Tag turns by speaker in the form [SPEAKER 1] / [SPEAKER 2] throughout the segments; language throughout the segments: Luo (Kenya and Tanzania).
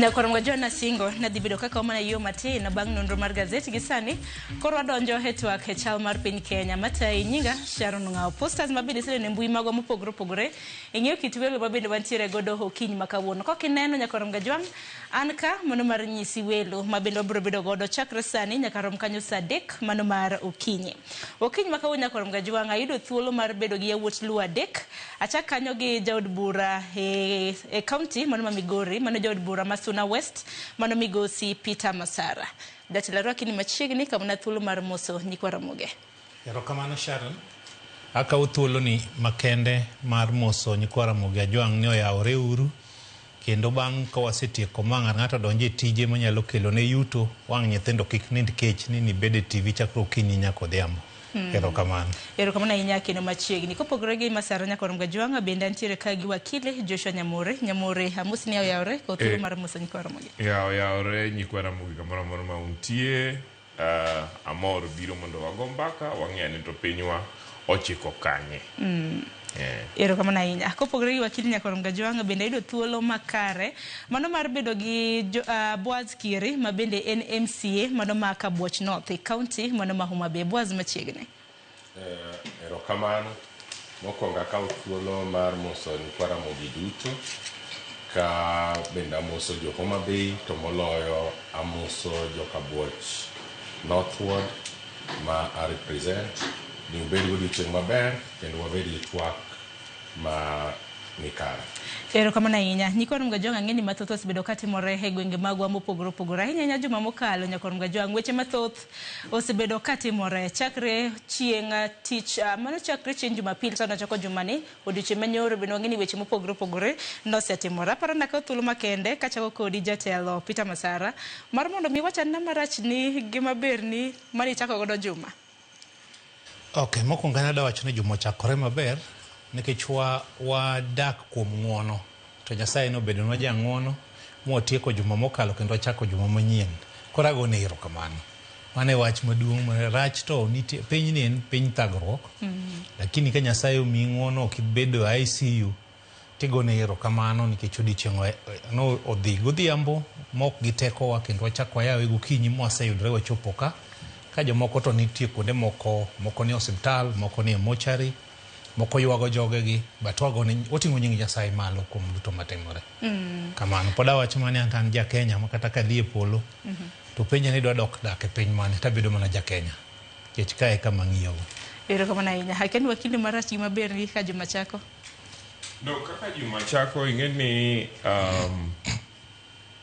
[SPEAKER 1] Nyakorongo John Asingo ne dhi bedo kaka mana yo matin bang' nonro mar gazet gi sani koro wadonjo e twak e chal mar piny Kenya. Matayi nyinga Sharon Ng'ao. Posters ma bende iseneno e mbui magwa mopogore opogore. Ing'eyo kit welo ma bende wantiere godo okinyi ma kawuono. Kok ineno Nyakorongo Jwang', an ka mano mar nyisi welo ma bende wabiro bedo godo chakre sani nyaka rom kanyo saa 3 mano mar okinyi. Okinyi ma kawuono Nyakorongo Jwang' ayudo thuolo mar bedo gi yawuot Luo adek. Achak kanyo gi jaod bura e county mano ma Migori, mano jaod bura ma Suna West, mano migosi Peter Masara. Jatelo arwaki ni machiegni kamana thuolo mar moso nyikwa Ramogi.
[SPEAKER 2] Erokamano Sharon. Akawo thuoloni makende mar moso nyikwa Ramogi Ajwang' ni oyawore uru kendo bang' ka wasetieko ma ng'ato ng'ato donjo e tije manyalo kelo ne yuto wang' nyithindo kik nind kech ni nibed e TV chakre okinyi nyaka odhiambo. Erokamano.
[SPEAKER 1] Erokamano ahinya kendo machiegni. Kopogore gi Masara Nyakorom Gajwang' bende antiere ka gi wakili Joshua Nyamore. Nyamore, amosi ni oyawore kod thuolo mar moso nyikwa Ramogi.
[SPEAKER 3] Ya oyawore nyikwa Ramogi kamoro amora ma untie. Amor biro mondo wago mbaka wang'e ni to pinywa ochiko kanye.
[SPEAKER 1] Erokamano ahinya. Kopogore gi wakili Nyakorom Gajwang' bende ayudo thuolo makare mano mar bedo gi Boaz Kiri ma bende en MCA mano ma Kabuoch North e county mano ma Homa Bay. Boaz machiegni.
[SPEAKER 4] Erokamano. Mokwongo akawo thuolo mar moso nyikwa Ramogi duto ka bende amoso jo Homa Bay to moloyo amoso jo Kabuoch North Ward ma a represent ni ubed godiochieng' maber kendo wabed gi twak ma nikare.
[SPEAKER 1] Erokamano ahinya. Nyikwa Ramogi Ajwang' ang'e ni mathoth osebedo katimore e gwenge magwa mopogore opogore. Ahinya ahinya juma mokalo Nyakorom Gajwang' weche mathoth osebedo katimore chakre chieng' tich mano chakre chieng' Jumapil to nochako jumani odiochieng' manyoro bende wang'e ni weche mopogore opogore nosetimore. Aparo ni akawo thuolo makende kachako kodi jatelo Peter Masara mar mondo mi iwach ane marachni gi maberni mane ichako godo juma.
[SPEAKER 2] Ok, mokwongo an adwa wacho ni juma ochakore maber nikech wadak kuom ng'uono to Nyasaye nobedonwa jang'uono mwatieko juma mokalo kendo wachako juma manyien. Koro agone erokamano. Mano e wach maduong' rach to nitie pinyni en piny thagruok. Lakini ka Nyasaye omiyi ng'uono ok ibedo e ICU tigone erokamano nikech odiochieng' no odhi godhiambo mok gi tekowa kendo wachako wayawe gokinyi mwaseyudore wachopo ka. Ka jomoko to nitie kuonde moko, moko nie osiptal, moko nie mochari, moko ywago jogegi, but wagone wating'o nying Nyasaye malo kuom duto matimore. Kamano. Pod awacho mana ni an to an ja Kenya ma kata kadhi e polo to penja ni idwa dok dak e piny mane tabedo mana ja Kenya. Nikech kae e kama ang'iyogo.
[SPEAKER 1] Erokamano ahinya. Akia ni wakili marach gi maberni ka juma chako.
[SPEAKER 3] No, kaka juma chako ing'e ni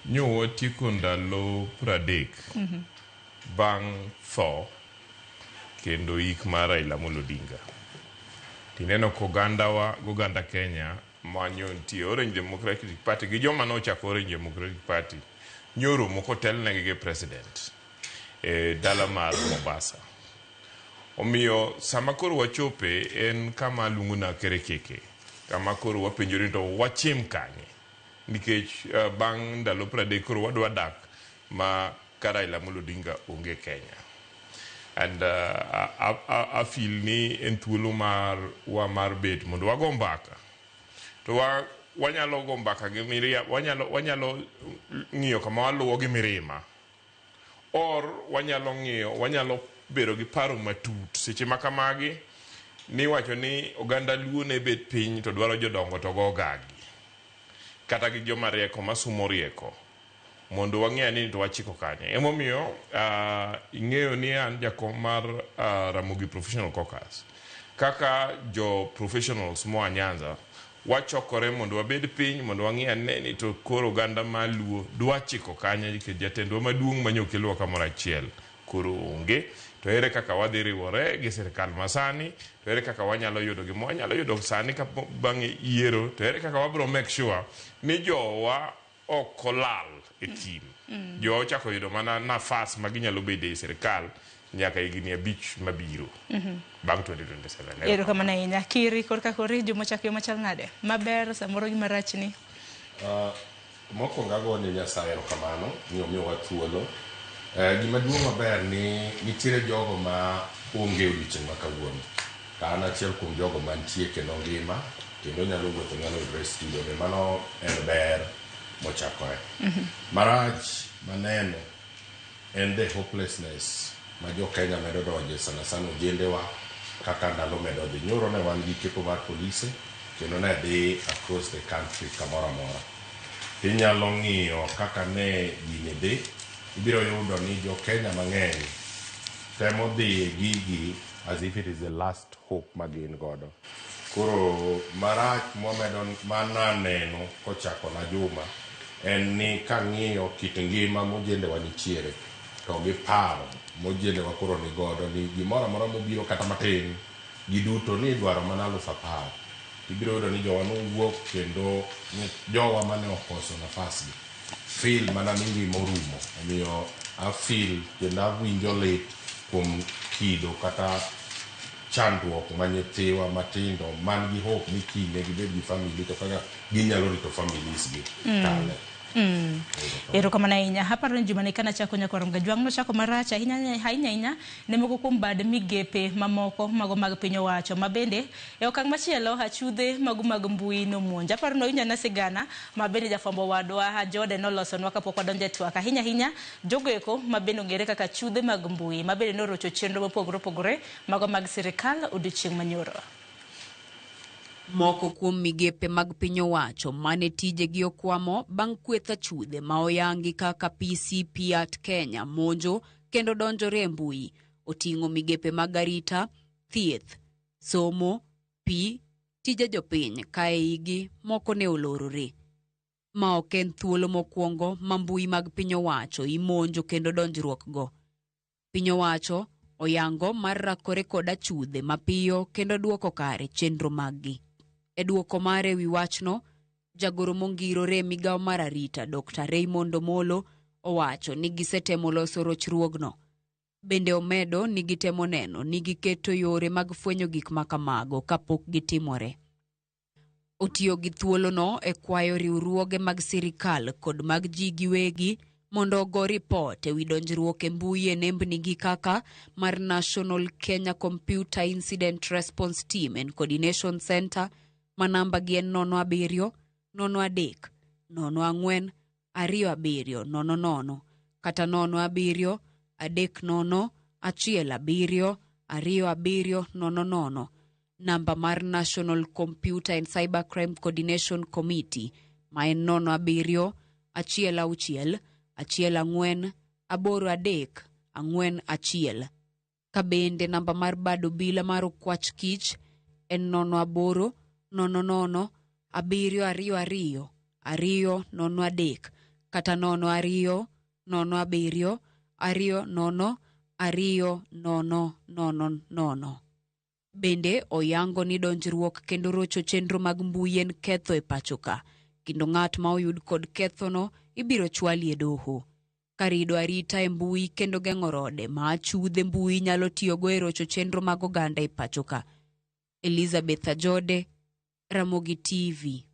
[SPEAKER 3] nyo watieko ndalo 30 bang' tho kendo ik mar Raila Amolo Odinga. Tineno ka ogandawa goganda Kenya manyo nitie Orange Democratic Party gi joma nochako Orange Democratic Party nyoromo kotelnegi gi president e dala mar Mombasa. Omiyo sama koro wachope en kama luongo na kerekeke, kama koro wapenjore ni to wachim kanye nikech bang' ndalo 30 koro wadwa dak ma ka Raila Amolo Odinga onge Kenya. And I feel ni en thuolo mar wa mar bet mondo wago mbaka. To wanyalo go mbaka gi mirima, wanyalo ng'iyo kama waluwo gi mirima. Or wanyalo ng'iyo, wanyalo bedo gi paro matut. Seche ma kamagi, niwacho ni oganda Luo ne bet piny to dwaro jodongo to go gagi. Kata gi joma rieko masumo rieko. Mondo wang'e ni to wachiko kanye. Emomiyo ing'eyo ni an jakom mar Ramogi Professional Caucus. Kaka jo professionals moa Nyanza, wachokore mondo wabed piny mondo wang'i ane ni to koro oganda ma Luo dwa chiko kanye nikech jatendwa maduong' manyo okelwa kamoro achiel koro onge. To ere kaka wadhi riwore gi sirikal masani, to ere kaka wanyalo yudo gima wanyalo yudo sani ka bang' yiero, to ere kaka wabiro make sure ni jowa ok olal e thim. Jowa ochako yudo mana nafas ma ginyalo bede e sirikal nyaka higni 5 mabiro bang' 2027.
[SPEAKER 1] Erokamano ahinya. Kiri korka kori juma ochako yo machal nade? Maber samoro gi marachni.
[SPEAKER 4] Mokwongo agone Nyasaye erokamano ni omiyowa thuolo. Gima duong' maber ni nitiere jogo ma onge odiochieng' ma kawuono. To an achiel kuom jogo mantie kendo ngima kendo nyalo wuotho nyalo yudore e studio. Omiyo mano en ber. mochakore. Marach maneno en the hopelessness ma jo Kenya medo donje, sana sana ojendewa kaka ndalo medo dhi. Nyoro ne wan gi kepo mar polise kendo ne dhi across the country kamoro amora. Inyalo ng'iyo kaka ne gini dhi, ibiro yudo ni jo Kenya mang'eny temo dhi e gigi as if it is the last hope ma gin godo. Koro marach mwamedo mananeno kochako na juma en ni kang'iyo kit ngima mojendewa nitiere to gi paro mojendewa koro ni godo ni gimoro amora mobiro kata matin giduto ni idwaro mana 10,000, ibiro yudo ni jowa nowuok kendo jowa mane okoso nafas gi feel mana ni ngima orumo. Omiyo afeel kendo awinjo lit kuom kido kata chandruok ma nyithiwa matindo man gi hope ni kiny ne gibed gi family to kaka ginyalo rito families gi kale.
[SPEAKER 1] Erokamano ahinya. Aparo ni juma ni kana chako nyakwar Mgajwang' nochako marach ahinya ahinya ahinya ne moko kuom bad migepe mamoko mago mag piny owacho ma bende e okang' machielo achudhe mago mag mbui nomonjo. Aparo ni wawinjo ane sigana ma bende jafwambo wadwa Ajode nolosonwa kapok wadonjo e twak ahinya ahinya jogo eko ma bende ong'ere kaka achudhe mag mbui ma bende norocho chenro mopogore opogore mago mag sirikal odiochieng' manyoro.
[SPEAKER 5] Moko kuom migepe mag piny owacho mane tijegi okwamo bang' kweth achudhe ma oyangi kaka PCP at Kenya monjo kendo donjore e mbui oting'o migepe mag arita, thieth, somo, pi, tije jopiny ka e igi moko ne olorore. Ma ok en thuolo mokwongo ma mbui mag piny owacho imonjo kendo donjruok go. Piny owacho oyango mar rakore kod achudhe mapiyo kendo duoko kare chenro maggi. E duoko mare ewi wachno, jagoro mongirore e migawo mar arita Dr. Raymond Omolo owacho ni gisetemo loso rochruogno. Bende omedo ni gitemo neno ni giketo yore mag fwenyo gik ma kamago kapok gitimore. Otiyo gi thuolono e kwayo riwruoge mag sirikal kod mag ji giwegi mondo ogo ripot ewi donjruok e mbui e nembnigi kaka mar National Kenya Computer Incident Response Team and Coordination Center ma namba gi en 07 03 04 27 00 kata 07 30 17 27 00. Namba mar National Computer and Cybercrime Coordination Committee ma en 07 16 14 83 41. Ka bende namba mar bad obila mar okwach kich en 08 00 722 203 kata 02 07 20 2 0 0 0. Bende oyango ni donjruok kendo rocho chenro mag mbui en ketho e pacho ka, kendo ng'at ma oyud kod kethono ibiro chwali e doho. Karido arita e mbui kendo geng'o rode ma achudhe mbui nyalo tiyogo e rocho chenro mag oganda e pacho ka. Elizabeth Ajode, Ramogi TV.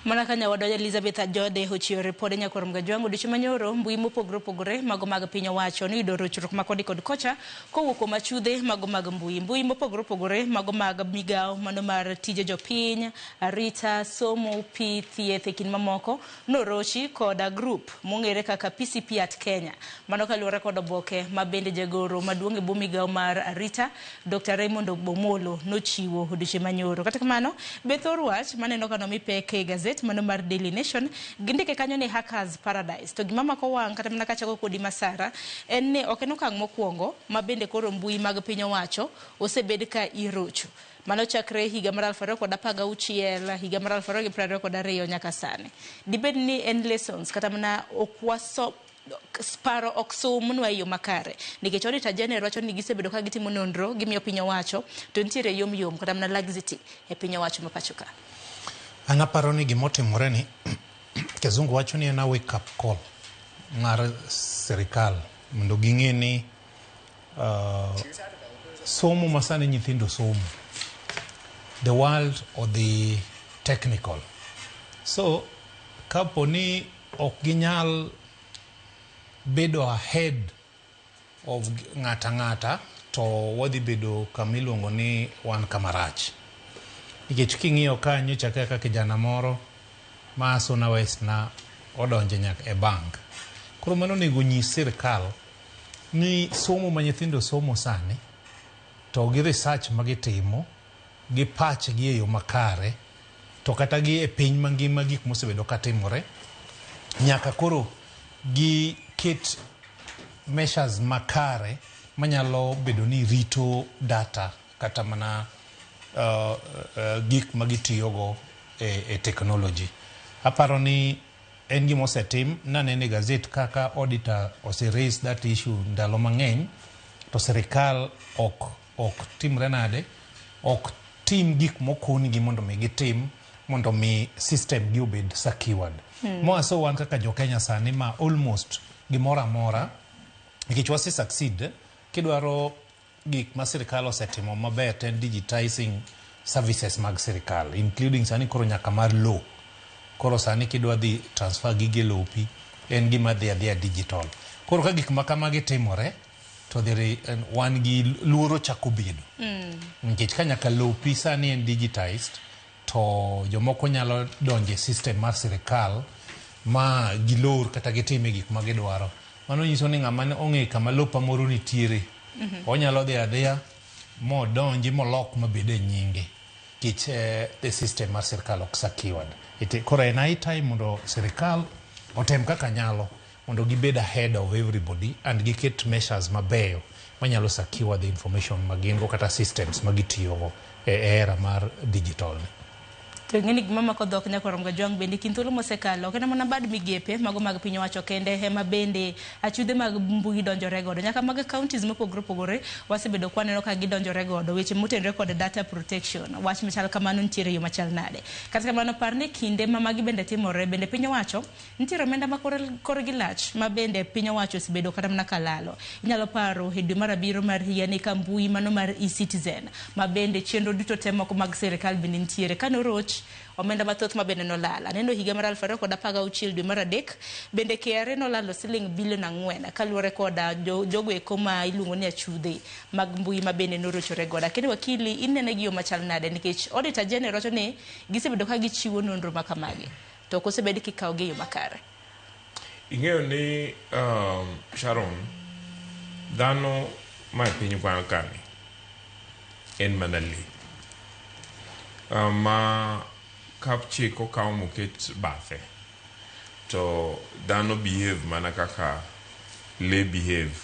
[SPEAKER 1] Mana ka nyawadwa Elizabeth Ajode ochiwo ripode nyakwar Mgajwang' odiochieng' manyoro mbui mopogore opogore mago mag piny owacho noyudo rochruok ma koni kod kocha kowuok kuom achudhe mago mag mbui. Mbui mopogore opogore mago mag migawo mano mar tije jopiny, arita, somo, pi, thieth e kind mamoko norochi koda group mong'ere kaka PCP at Kenya. Mano kaluwore kod oboke ma bende jagoro maduong' e bwo migawo mar arita Dr. Raymond Omolo nochiwo odiochieng' manyoro. Kata kamano, be thor wach maneno ka nomi pek e gazet mano mar Daily Nation gindike kanyo ni Hackers Paradise. To gima mako wang' kata mana kachako kodi Masara en ni ok en okang' mokwongo ma bende koro mbui mag piny owacho osebed ka irocho. Mano chakre higa mar 2016, higa mar 2022 nyaka sani. Dibed ni en lessons kata mana ok waso paro ok sumnwa e yo makare nikech Auditor General wacho ni gisebedo ka gitimo nonro gimiyo piny owacho to nitiere yom yom kata mana laxity e piny owacho ma pacho ka.
[SPEAKER 2] An aparo ni gimotimore ni kizungu wacho ni en a wake up call mar sirikal mondo ging'e ni somo masani nyithindo somo, the world odhi technical, so kapo ni ok ginyal bedo ahead of ng'ata ng'ata to wadhi bedo kama iluongo ni wan kama rach. Nikech king'iyo ka nyocha kaka kijana moro Ma Suna West na odonjo nyaka e bank. Koro mano onego nyis sirikal ni somo ma nyithindo somo sani to gi research ma gitimo gi pachgi e yo makare to kata gi e piny mangima gik mosebedo katimore nyaka koro giket measures makare manyalo bedo ni rito data kata mana gik ma gitiyogo e technology. Aparo ni en gima osetim naneno e gazet kaka auditor ose raise that issue ndalo mang'eny to sirikal ok timre nade ok tim gik mokon-gi mondo mi gitim mondo mi system gi obed secured. Moaso wan kaka jo Kenya sani ma almost gimoro amora nikech wase succeed kidwaro gik ma sirikal osetimo maber to en digitizing services mag sirikal including sani koro nyaka mar law. Koro sani kidwa dhi transfer gige lopi en gima dhi adhiya digital. Koro ka gik ma kamagi timore to there wan gi luoro chako bedo. Nikech ka nyaka lopi sani en digitized to jomoko nyalo donjo e system mar sirikal ma gilor kata gitime gik ma gidwaro. Mano nyiso ni ng'ama ong'e kama lopa moro nitiere onyalo dhi adhiya modonji molok mabed e nyinge nikech the system mar sirikal ok secured. Koro en high time mondo sirikal otem kaka nyalo mondo gibed ahead of everybody and giket measures mabeyo manyalo secure the information ma gin go kata systems ma gitiyogo e era mar digital ni.
[SPEAKER 1] To ing'eni gima mako dhok nyaka rom gajwang' bende kind thuolo mosekalo ok en mana bad migepe mago mag piny owacho kende ema bende achudhe mag mbui donjore godo nyaka mag counties mopogore opogore wasebedo kwaneno ka gidonjore godo weche motenore kod data protection wach machal kamano nitiere yo machal nade kata kamano par ni kinde ma magi bende timore bende piny owacho nitiere omenda ma korgi lach ma bende piny owacho osebedo kata mana kalalo inyalo paro e dwe mar abiriyo mar higani ka mbui mano mar e-citizen ma bende chenro duto te moko mag sirikal bende nitiere kane oroch omenda mathoth ma bende nolal. Aneno higa mar 2016 dwe mar adek bende KRA nolalo siling bilion 4 kaluwore koda jogo eko ma iluongo ni achudhe mag mbui ma bende norochore godo. Akeni wakili inene gi yo machal nade nikech Auditor General wacho ni gisebedo ka gichiwo nonro ma kamagi to ok osebed kikawogi e yo makare.
[SPEAKER 3] Ing'eyo ni Sharon, dhano ma e piny kani en mana lee. Ma ka chik okaw moket bathe to dhano behave mana kaka lee behave.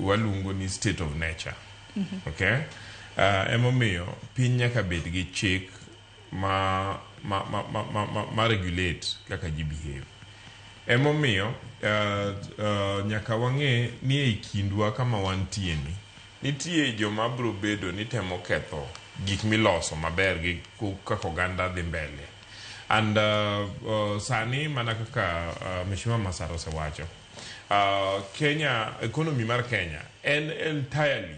[SPEAKER 3] Waluongo ni state of nature. Okay? Emomiyo piny nyaka bed gi chik ma regulate kaka ji behave. Emomiyo nyaka wang'e ni ei kindwa kama wantie ni nitie joma biro bedo ni temo ketho gik miloso maber gi kaka oganda dhi mbele. And sani mana kaka Mheshimiwa Masara osewacho, Kenya, economy mar Kenya en entirely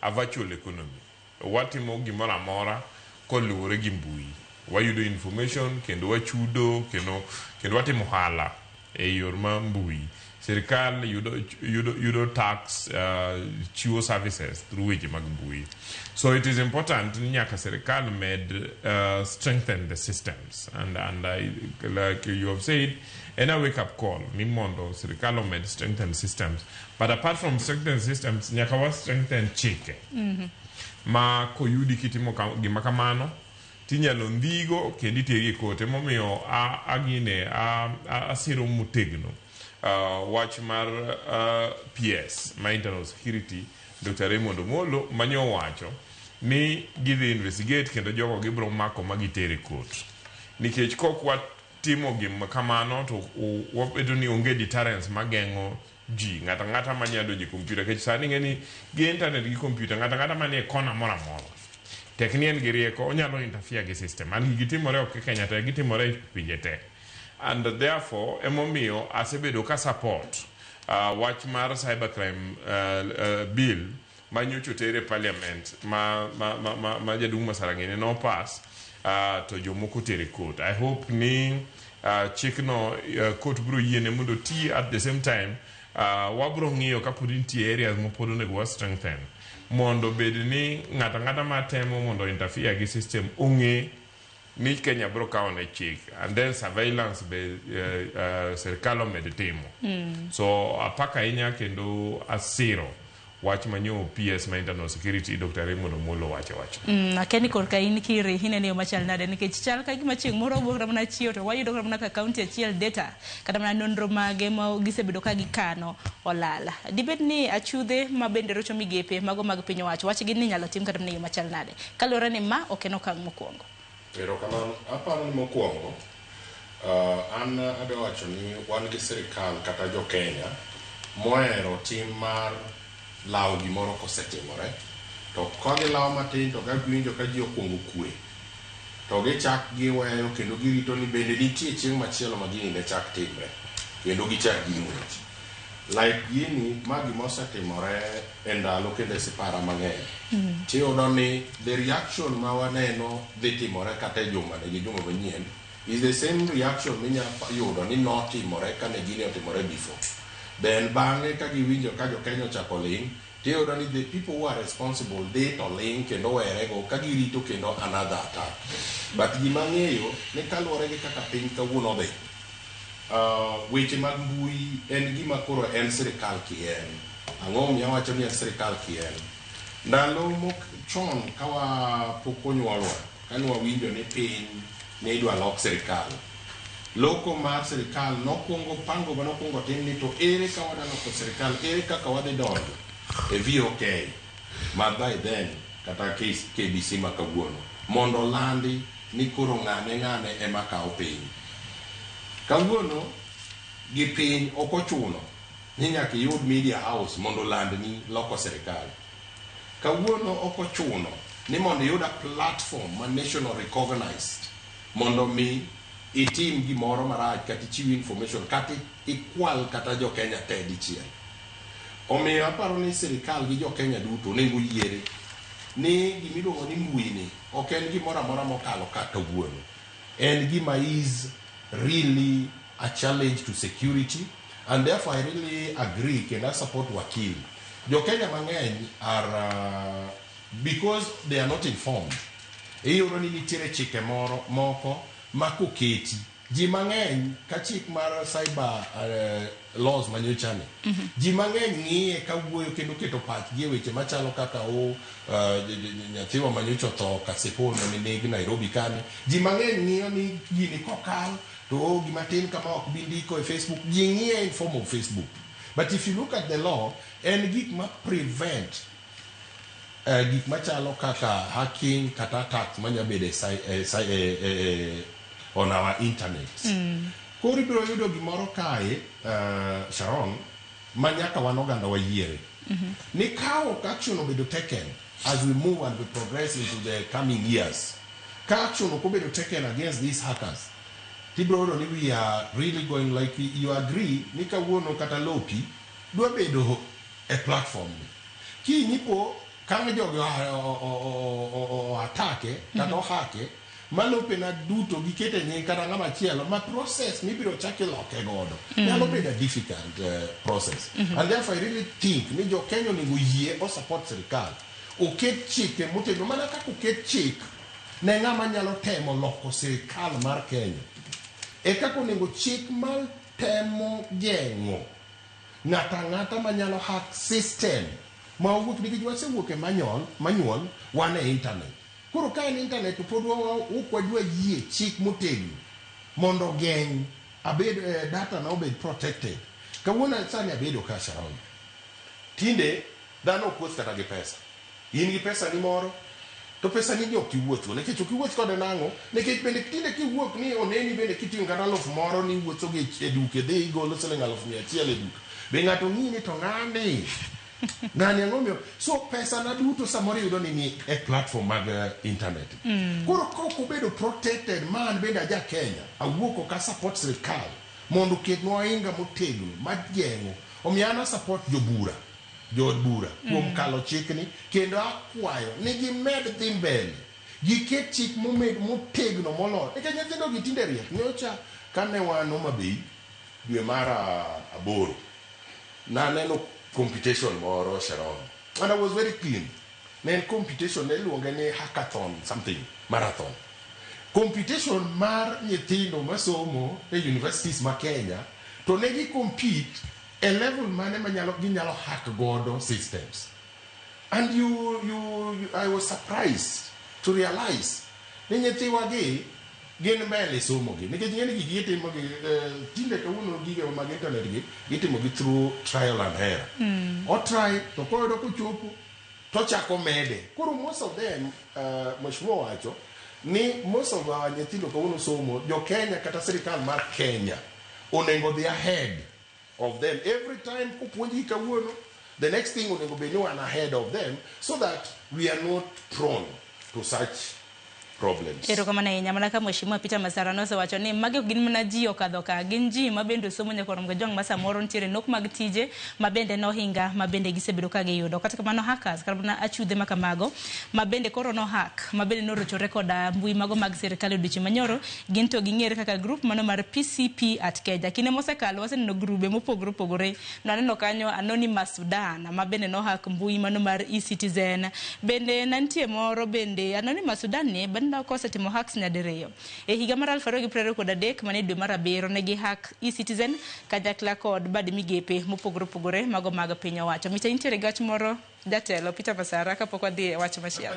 [SPEAKER 3] a virtual economy. Watimo gimoro amora koluwore gi mbui. Wayudo information kendo wachudo kendo watimo ohala e yor mar mbui. Sirikal yudo tax, chiwo services through weche mag mbui. So it is important ni nyaka sirikal med strengthen the systems. And I, like you have said, en a wake up call ni mondo sirikal omed strengthen systems. But apart from strengthen systems, nyaka wa strengthen chike. Ma koyudi kitimo gima kamano, tinyalo ndhigo kendo iteri e court. Emomiyo agine asiro motegno wach mar PS ma Internal Security Dr. Raymond Omolo manyo owacho ni gidhi investigate kendo jogo gibiro mako ma gitere court. Nikech kok watimo gima kamano to wabedo ni onge deterrence mageng'o ji ng'ato ang'ata manyalo donjo e computer nikech sani ing'e ni gi internet gi computer ng'ato ang'ata manie kona moro amora tek ni en gi rieko onyalo interfere gi system and gigi timore ok e Kenya te gitimore e pinje te and therefore emomiyo asebedo ka support wach mar cybercrime bill manyocha oter e parliament ma jaduong' Masara ng'ene no pass to jomoko otere court. I hope ni chikno court biro yiene mondo oti at the same time wabro ng'iyo kapod nitie areas mapod onego wa strengthen mondo bed ni ng'ato ang'ata matemo mondo interfere gi system ong'e Ni Kenya biro kawo ne chik and then surveillance be sirkal omed timo. So apaka ahinya kendo asiro wach manyo PS ma Internal Security Dr. Raymond Omolo wacho wach.
[SPEAKER 1] Akia ni korka in kiri inene yo machal nade nikech chal ka gima chieng' moro wuok kata mana chiewo to wayudo kata mana ka kaunti achiel data kata mana nonro mage ma gisebedo ka gikano olal. Dibed ni achudhe ma bende rocho migepe mago mag piny owacho wachgi ni inyalo tim kata mana e yo machal nade kaluwore ni ma ok en okang' mokwongo.
[SPEAKER 4] Erokamano. Aparo ni mokwongo, an adwa wacho ni wan gi sirikal kata jo Kenya mohero tim mar lawo gimoro kosetimore. To ka gilawo matin to ka giwinjo ka ji okuongo kwe, to gichak giweyo kendo girito ni bende nitie chieng' machielo ma gini ne chak timre. Kendo gichak gimuoch. Like gini, ma gima osetimore e ndalo kendo e sipara mang'eny. Tiyudo ni the reaction ma waneno dhi timore kata e juma ni gi juma manyien is the same reaction minya yudo ni notimore kane gini otimore before. Then bang'e ka giwinjo ka jo Kenya ochako ling', tiyudo ni the people who are responsible dhi to ling' kendo werego ka girito kendo another attack. But gima ang'eyo ni kaluwore gi kaka piny kawuono dhi, weche mag mbui en gima koro en sirikal kien. Ang'o momiyo awacho ni en sirikal kien? Ndalo mok chon ka pok onyuolwa, kane wawinjo ni piny ne idwa lok sirikal. Loko mar sirikal nokwongo pango manokwongo tim ni to ere ka wadwa loko sirikal, ere kaka wadhi donjo e VOK ma by then kata KBC ma kawuono mondo landi ni koro ng'ane ng'ane ema kawo piny. Kawuono gi piny ok ochuno ni nyaka iyud media house mondo olandni loko sirikal. Kawuono ok ochuno ni mondo iyud a platform ma national recognized mondo mi itim gimoro marach kata ichiw information kata ikwal kata jo Kenya te dichiel. Omiyo aparo ni sirikal gi jo Kenya duto onego oyiere ni gimiluongo ni mbui ni ok en gimoro amora mokalo ka kawuono. En gima is really a challenge to security and therefore I really agree kendo I support wakil. Jo Kenya mang'eny are because they are not informed. Iyudo ni nitiere chike moro moko ma koketi ji mang'eny ka chik mar cyber laws manyocha ni ji mang'eny ng'iye ka wuoyo kendo keto pachgi e weche machalo kaka o nyathiwa manyocha otho Kasipul maneneg Nairobi kani ji mang'eny ng'iyo ni gini kokal to o gima tin kama ok bi ndiko e Facebook ji ng'iye in form of Facebook but if you look at the law en gik ma prevent gik machalo kaka hacking kata attacks manya bedo on our internet. Koro ibiro yudo gimoro kae, Sharon, ma nyaka wan oganda wayiere. Ni ka ok action obedo taken as we move and we progress into the coming years, ka action ok obedo taken against these hackers, tibiro yudo ni we are really going like you agree ni kawuono kata lopi dwa bedo e platform ni. Kinyipo kang jogi o atake kata ohake malopena duto gikete nying kata ng'ama chielo ma process mibiro chak iloke godo nyalo bedo a difficult process and therefore I really think ni jo Kenya onego yie o support sirikal oket chike motegno mana kaka oket chik ne ng'ama nyalo temo loko sirikal mar Kenya e kaka onego chik mar temo geng'o ng'ato ang'ata manyalo hack system ma owuok nikech wasewuok e manual wan e internet koro ka en internet to pod ok wadwa yie chik motegno mondo ogeng' abed data na obed protected kawuono sani abedo ka Sharon tinde dhano ok wuoth kata gi pesa in gi pesa ni moro to pesa ni ok iwuothgo nikech ok iwuoth kode nang'o nikech bende tinde kiwuok ni oneni bende kiting'o kata 1000 moro ni iwuotho go e duka idhi igolo siling 100,000 e duka be ng'ato ng'iyi ni to ng'ani ng'ani ang'o miyo so pesa na duto samoro iyudo ni ni e platform mag internet koro kok obedo protected ma an bende aja Kenya awuok ok a support sirikal mondo oketnwa ohinga motegno mageng'o omiyo an a support jobura jood bura kuom kalo chikni kendo akwayo ni gimed dhi mbele giket chik momed motegno moloyo nikech nyithindo gi tinde riek nyocha kane wan Homa Bay dwe mar 8 naneno computation moro Sharon and I was very keen ne en computation ne iluonge ni hackathon something marathon. Competition mar nyithindo masomo e universities ma Kenya to ne gi compete e level mane manyalo ginyalo hack godo systems. And you I was surprised to realize ni nyithiwa gi gin mbele somo gi nikech ing'e ni gigi itimo gi tinde kawuono gige mag internet gi gitimo gi through trial and error. Otry to koyudo kochopo tochako mede. Koro most of them, mheshimiwa wacho ni most of our nyithindo kawuono somo jo Kenya kata sirikal mar Kenya onego dhi ahead of them every time kopuonjgi kawuono, the next thing onego bed ni wan ahead of them so that we are not prone to such problems.
[SPEAKER 1] Erokamano ahinya. Mana ka Mheshimiwa Peter Masara nosewacho ni magi ok gin mana ji okadho ka, gin ji ma bende osomo nyaka oromo Kajwang' ma samoro nitiere nok mag tije ma bende nohinga ma bende gisebedo ka giyudo. Kata kamano hackers kata mana achudhe ma kamago ma bende koro no hack ma bende norochore koda mbui mago mag sirikal e odiochieng' manyoro gin to ging'ere kaka group mano mar PCP at Kenya. Kinde mosekalo waseneno grube mopogore opogore. Naneno kanyo Anonymous Sudan ma bende no hack mbui mano mar eCitizen. Bende nantie moro bende Anonymous Sudan ni bende kosetimo hacks nyadiriyo. E higa mar 2023 mane dwe mar abiriyo ne gi hack eCitizen kanyakla kod bad migepe mopogore opogore mago mag piny owacho. Micha intiere gi wach moro, jatelo Peter Masara, kapok wadhi e wach machielo.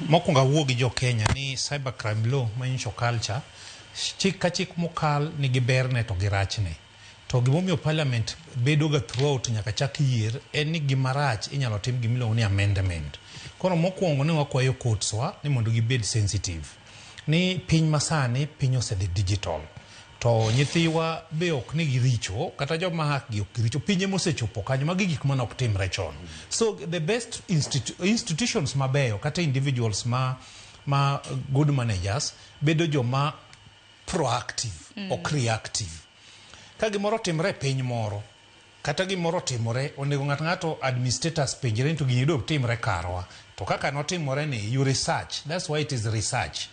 [SPEAKER 2] Mokwongo awuo gi jo Kenya ni cybercrime law manyiso culture chik ka chik mokal nigi berne to gi rachne. To gimomiyo parliament bedo ga throughout nyaka chak yier en ni gima rach inyalo tim gimiluongo ni amendment. Koro mokwongo ne wakwayo courts wa ni mondo gibed sensitive. Ni piny masani piny osedhi digital. To nyithiwa be ok ni giricho kata joma hack gi ok giricho, piny emosechopo kanyo. Magi gik mane ok timre chon. So the best institutions mabeyo kata individuals ma good managers bedo joma proactive, ok reactive. Ka gimoro otimre e piny moro kata gimoro otimore, onego ng'ato ng'ato administrators penjre ni to gini dog timre karwa to kaka notimore ni, you research. That's why it is research.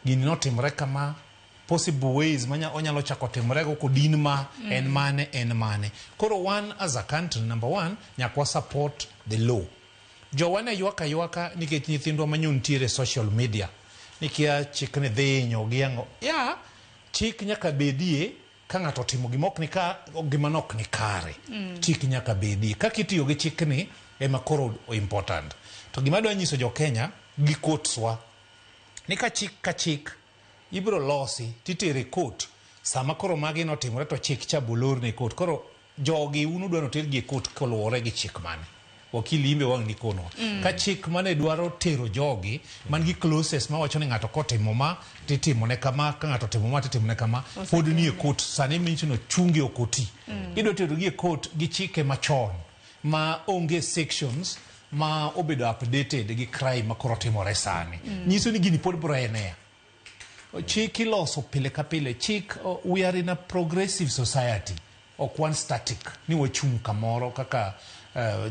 [SPEAKER 2] Gini notimore kama, possible ways manya onyalo chako timore go kodin ma en mane en mane. Koro one as a country, number one, nyaka wa support the law. Jowa ne ywak aywaka nikech nyithindwa manyo nitiere social media nikia chik ni dhi hinyo gi ang'o ya chik nyaka bedie. Ka ng'ato otimo gima ok ni ka gima nok ni kare, chik nyaka bedie. Kaka itiyo gi chikni ema koro important. To gima adwa nyiso jo Kenya gi courts wa ni ka chik ka chik ibiro losi titere court, sama koro magi notimore to chik cha bolorne court. Koro jogi un udwa notergi e court koluwore gi chik mane? Wakili imbe wang' nikonwa ka chik mane dwaro tero jogi man gi clauses mawacho ni ng'ato kotimo ma titimone kama, ka ng'ato otimo ma titimone kama, pod nie court sani mincho no chunge ok oti. Idwa terogi e court gi chike machon ma onge sections ma obedo updated gi crime ma koro timore sani. Nyiso ni gini pod biro enea. Chik iloso pile ka pile. Chik, we are in a progressive society, ok wan static ni wachung' kamoro kaka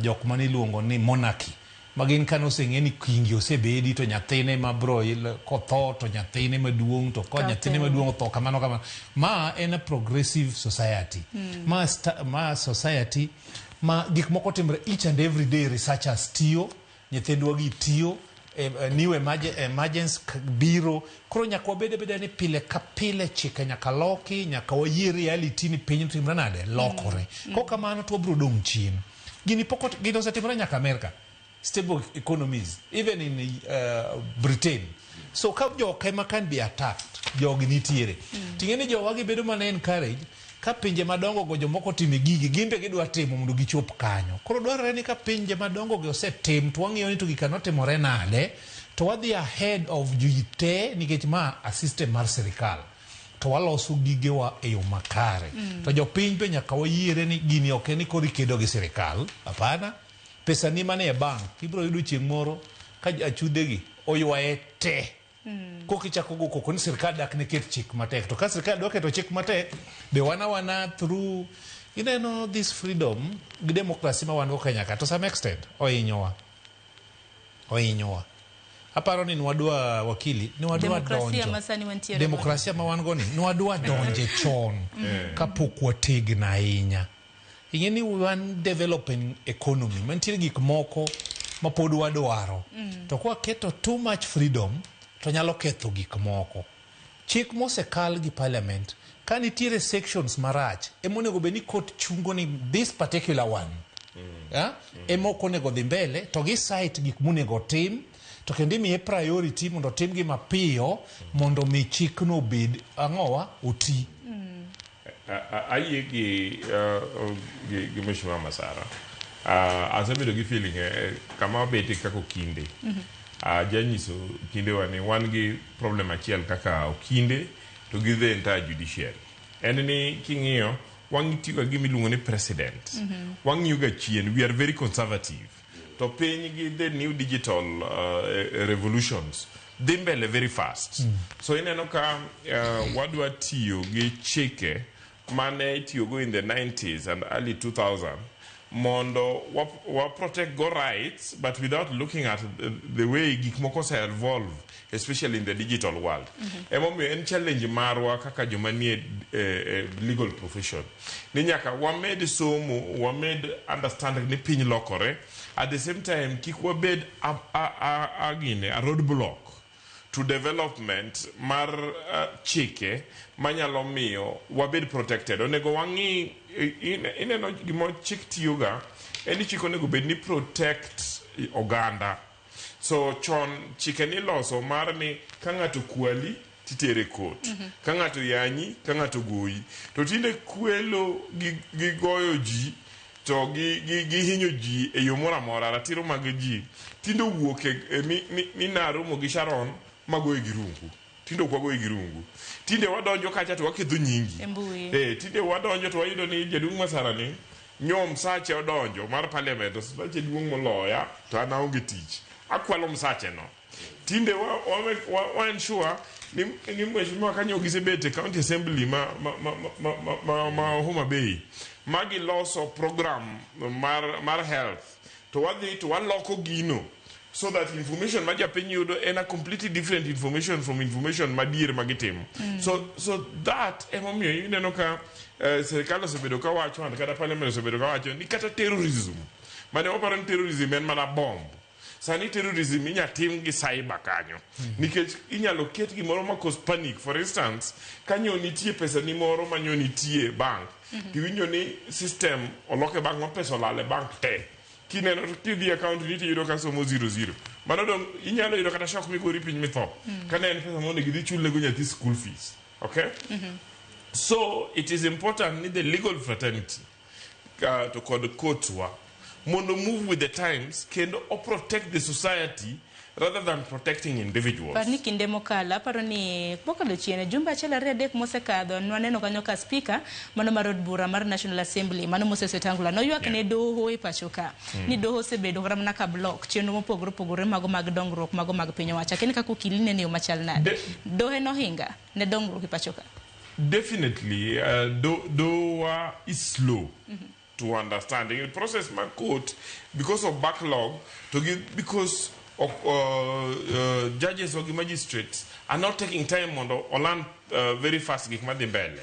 [SPEAKER 2] jok mane iluongo ni monarchy ma gin kane oseng'e ni kingi osebedi to nyathine ma bro kotho to nyathine maduong' to ko nyathine maduong' otho kamano kamano. Ma en a progressive society, ma society ma gik moko timre each and every day. Researchers tiyo, nyithindwa gi tiyo, new emergence biro. Koro nyaka wabed abeda ni pile ka pile chike nyaka loki, nyaka wayie reality ni piny timre nade lokore. Kok kamano to wabiro dong' chien. Gini pok gini osetimore nyaka America, stable economies, even in Britain. So ka jok ema can be attacked, jogi nitiere ting'e ni jowa gibedo mana encourage ka pinje madongo go jomoko time gigi gin be gidwa timo mondo gichop kanyo. Koro dwarore ni ka pinje madongo gi osetim to wang'iyo ni to gika notimore nade to wadhi ahead of ji te nikech ma a system mar sirikal to waloso gigewa e yo makare. To jopiny be nyaka wayiere ni gini ok en ni koro ikedo gi sirikal. Hapana, pesa ni manie bank ibiro yudo chieng' moro ka achudhegi oywaye te. Koka ichako go koko ni sirikal dak ne ket chik matek. To ka sirikal dwa keto chik matek be wana wana through ineno this freedom gi democracy ma wan go Kenya ka to some extent ohinyowa, ohinyowa. Aparo ni nwadwa wakili nwadwa
[SPEAKER 1] Demokrasia
[SPEAKER 2] donjo
[SPEAKER 1] ma sani wantiere.
[SPEAKER 2] Demokrasia ma wan go ni nwadwa donje chon kapok wategno ahinya. Ing'e ni wan developing economy mantiere gik moko ma pod wadwaro. To kwaketo too much freedom to to nyalo ketho gik moko. Chik mosekal gi parliament ka nitiere sections marach ema onego bed ni court chungo ni this particular one ema ok onego dhi mbele to gi cite gik monego tim to kendo imiye priority mondo otimgi mapiyo mondo mi chikno obed ang'owa oti.
[SPEAKER 3] Ayie gi Mheshimiwa Masara. Asebedo gi feeling kama wabete kaka okinde. Ajanyiso okindewa ni wan gi problem achiel kaka okinde to gi the entire judiciary. En ni king'iyo wang'iyo ga gima iluongo ni precedent. Wang'iyo ga chien, we are very conservative. To piny gi the new digital revolutions dhi mbele very fast. So ineno ka wadwa tiyo gi chike mane itiyogo in the 90s and early 2000 mondo wa protect go rights, but without looking at the way gik moko ose evolve, especially in the digital world. Emomiyo en challenge marwa kaka joma nie legal profession ni nyaka wamed somo, wamed understanding ni piny lokore. At the same time, kik wabed a roadblock to development mar chike manyalo miyo wabed protected. Onego wang'i ineno gima chik tiyoga en ni chik onego bed ni protect oganda. So chon chike niloso mar ni ka ng'ato kwali titere court, ka ng'ato yanyi, ka ng'ato goyi. To tinde kwelo gi goyo ji to gi hinyo ji e yo moro amora, ratiro mag ji tinde owuok e ni naromo gi Sharon magoye gi rungu. Tinde ok wagoye gi rungu, tinde wadonjo kacha to waketho nyingi
[SPEAKER 1] E mbui.
[SPEAKER 3] Tinde wadonjo to wayudo ni jaduong' Masara ni nyo msache odonjo mar parliament, msache duong' moloya to an aonge tich, akwalo msache no. Tinde wa ensure ni mheshimiwa kanyo gisebet e county assembly ma Homa Bay ma giloso program mar health to wadhi to waloko gino so that information ma japiny yudo en a completely different information from information madier ma gitimo. So that emomiyo ineno ka sirikal osebedo ka wacho and kata parliament osebedo ka wacho ni kata terrorism mane waparo ni terrorism en mana bomb, sani terrorism inya tim gi cyber kanyo nikech inyalo ket gimoro ma cause panic. For instance, kanyo nitie pesa ni moro manyo nitie bank, tiwinjo ni system olok e bank ma pesa olal e bank te. Kineno kidhi account ni tiyudo ka somo 00, mano dong inyalo yudo kata shock migori piny mitho kane en pesa monego idhi chulnego nyathi school fees. Okay, so it is important ni the legal fraternity to kod courts wa mondo move with the times kendo o protect the society rather than protecting individuals.
[SPEAKER 1] Par ni kinde mokalo, aparo ni mokalo chien jumbe achiel ariyo adek mosekadho, nwaneno kanyo ka speaker mano mar od bura mar National Assembly mano Moses Wetangula noywak ne doho e pacho ka ni doho osebedo kata mana ka block chenro mopogore opogore mago mag dongruok mago mag piny owacho. Akia ni kaka okili nene yo machal nade dohe nohinga ne dongruok e pacho ka.
[SPEAKER 3] Definitely, dowa is slow to understanding the process mar court because of backlog to give, because of judges or magistrates are not taking time mondo olearn very fast gik madhi mbele.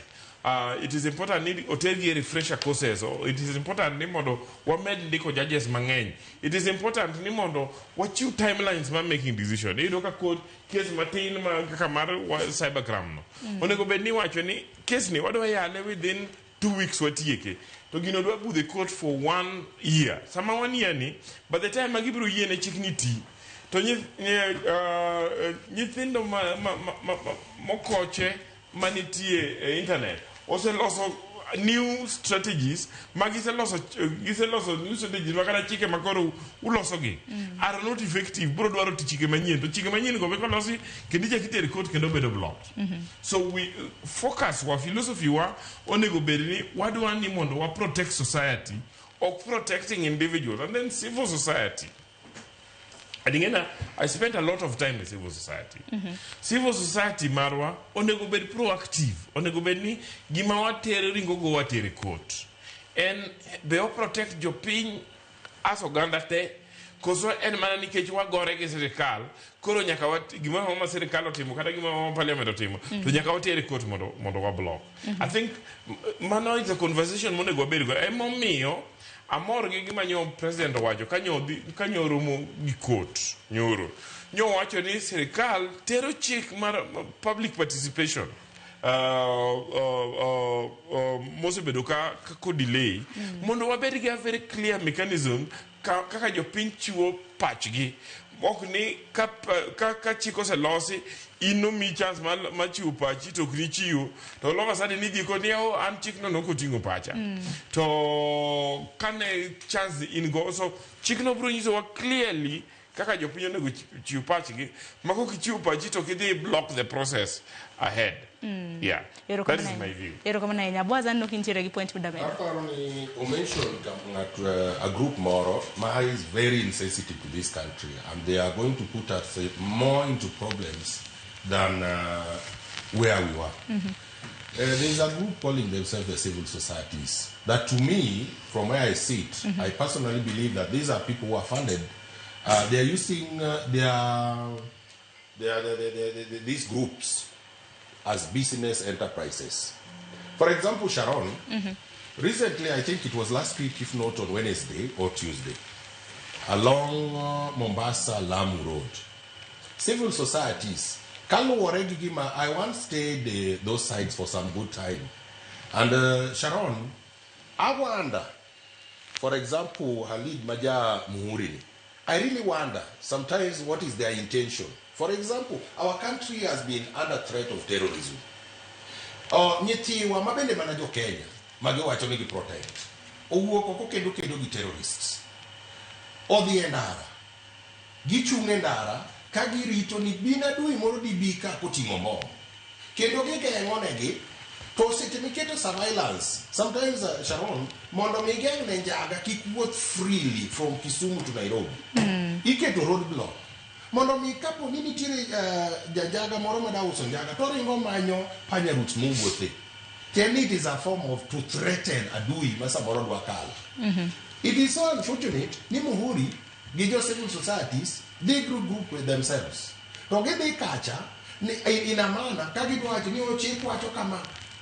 [SPEAKER 3] It is important ni otergi e refresher courses, or it is important ni mondo wamed ndiko judges mang'eny. It is important ni mondo wachiw timelines mar making decision. Iyudo ka court case matin ma kaka mar cybercrime no onego bed ni iwacho ni case ni wadwa yale within 2 weeks watieke, to gino dwa budho e court for one year. Sama one year ni, by the time ma gibiro yiene chik ni ti to nyithindo ma mokoche manitie e internet oseloso new strategies ma giseloso new strategies ma kata chike ma koro ulosogi are not effective. Biro dwaro ti chike manyien to chike manyien go be kolosi kendo ichak iter court kendo bedo blocked. So we focus wa philosophy wa onego bed ni wadwa ni mondo wa protect society, ok protecting individuals. And then civil society. Adingena, I spent a lot of time in civil society. Civil society marwa onego bed proactive. Onego bed ni gima watere ringo go watere court. En be o protect jopiny as oganda te koso en mana nikech wagore gi sirikal koro nyaka wat, gimoro ma sirikal otimo kata gimoro ma parliament otimo to nyaka watere court mondo wa block. I think mano is a conversation monego wabed go. Emomiyo Amor gi gima nyo president owacho kanyo kanyo romo gi court nyoro. Nyo wacho ni sirikal tero chik mar public participation mosebedo ka ko delay mondo wabed gi a very clear mechanism kaka jopiny chiwo pachgi, ok ni ka chik oselosi in nomiyi chance mar chiwo pachi to ok nichiwo, to all of a sudden idhi ko ni, "Oh, an chikno nok oting'o pacha to kane chance in go." So chikno biro nyisowa clearly kaka jopiny onego chiw pachgi, ma kok ichiwo pachi to kidhi block the process ahead. Yeah, that is my view.
[SPEAKER 1] Erokamano ahinya. Boaz, aneno kintiere gi point midamedo.
[SPEAKER 4] Aparo ni omention ng'at a group moro ma is very insensitive to this country, and they are going to put us more into problems than where we were. There is a group calling themselves the civil societies that, to me, from where I sit, I personally believe that these are people who are funded. They are using these groups as business enterprises. For example, Sharon, recently, I think it was last week, if not on Wednesday or Tuesday, along Mombasa Lamu Road, civil societies, kaluwore gi gima, I once stayed those sides for some good time. And Sharon, I wonder, for example, Halid Maja Muhurini, I really wonder sometimes what is their intention. For example, our country has been under threat of terrorism. Nyithiwa mabende mana jo Kenya magiwacho ni gi protect owuok oko kendo kedo gi terrorists, odhi e ndara, gichung' e ndara ka girito ni bin adui moro dibi ka koting'o mbom kendo gigeng'o negi. To seche miketo surveillance sometimes, Sharon, mondo mi geng' ne njaga kik wuoth freely from Kisumu to Nairobi, iketo road block mondo mi kapo ni nitiere janjaga moro mada uso njaga to ringo manyo panya routes mowuothe. Tiende it is a form of to threaten adui ma samoro dwa kalo. It is so unfortunate ni Muhuri gi jo civil societies dhi group with themselves to gidhi kacha ni ina maana ka gidwa wacho ni ochik wacho kama,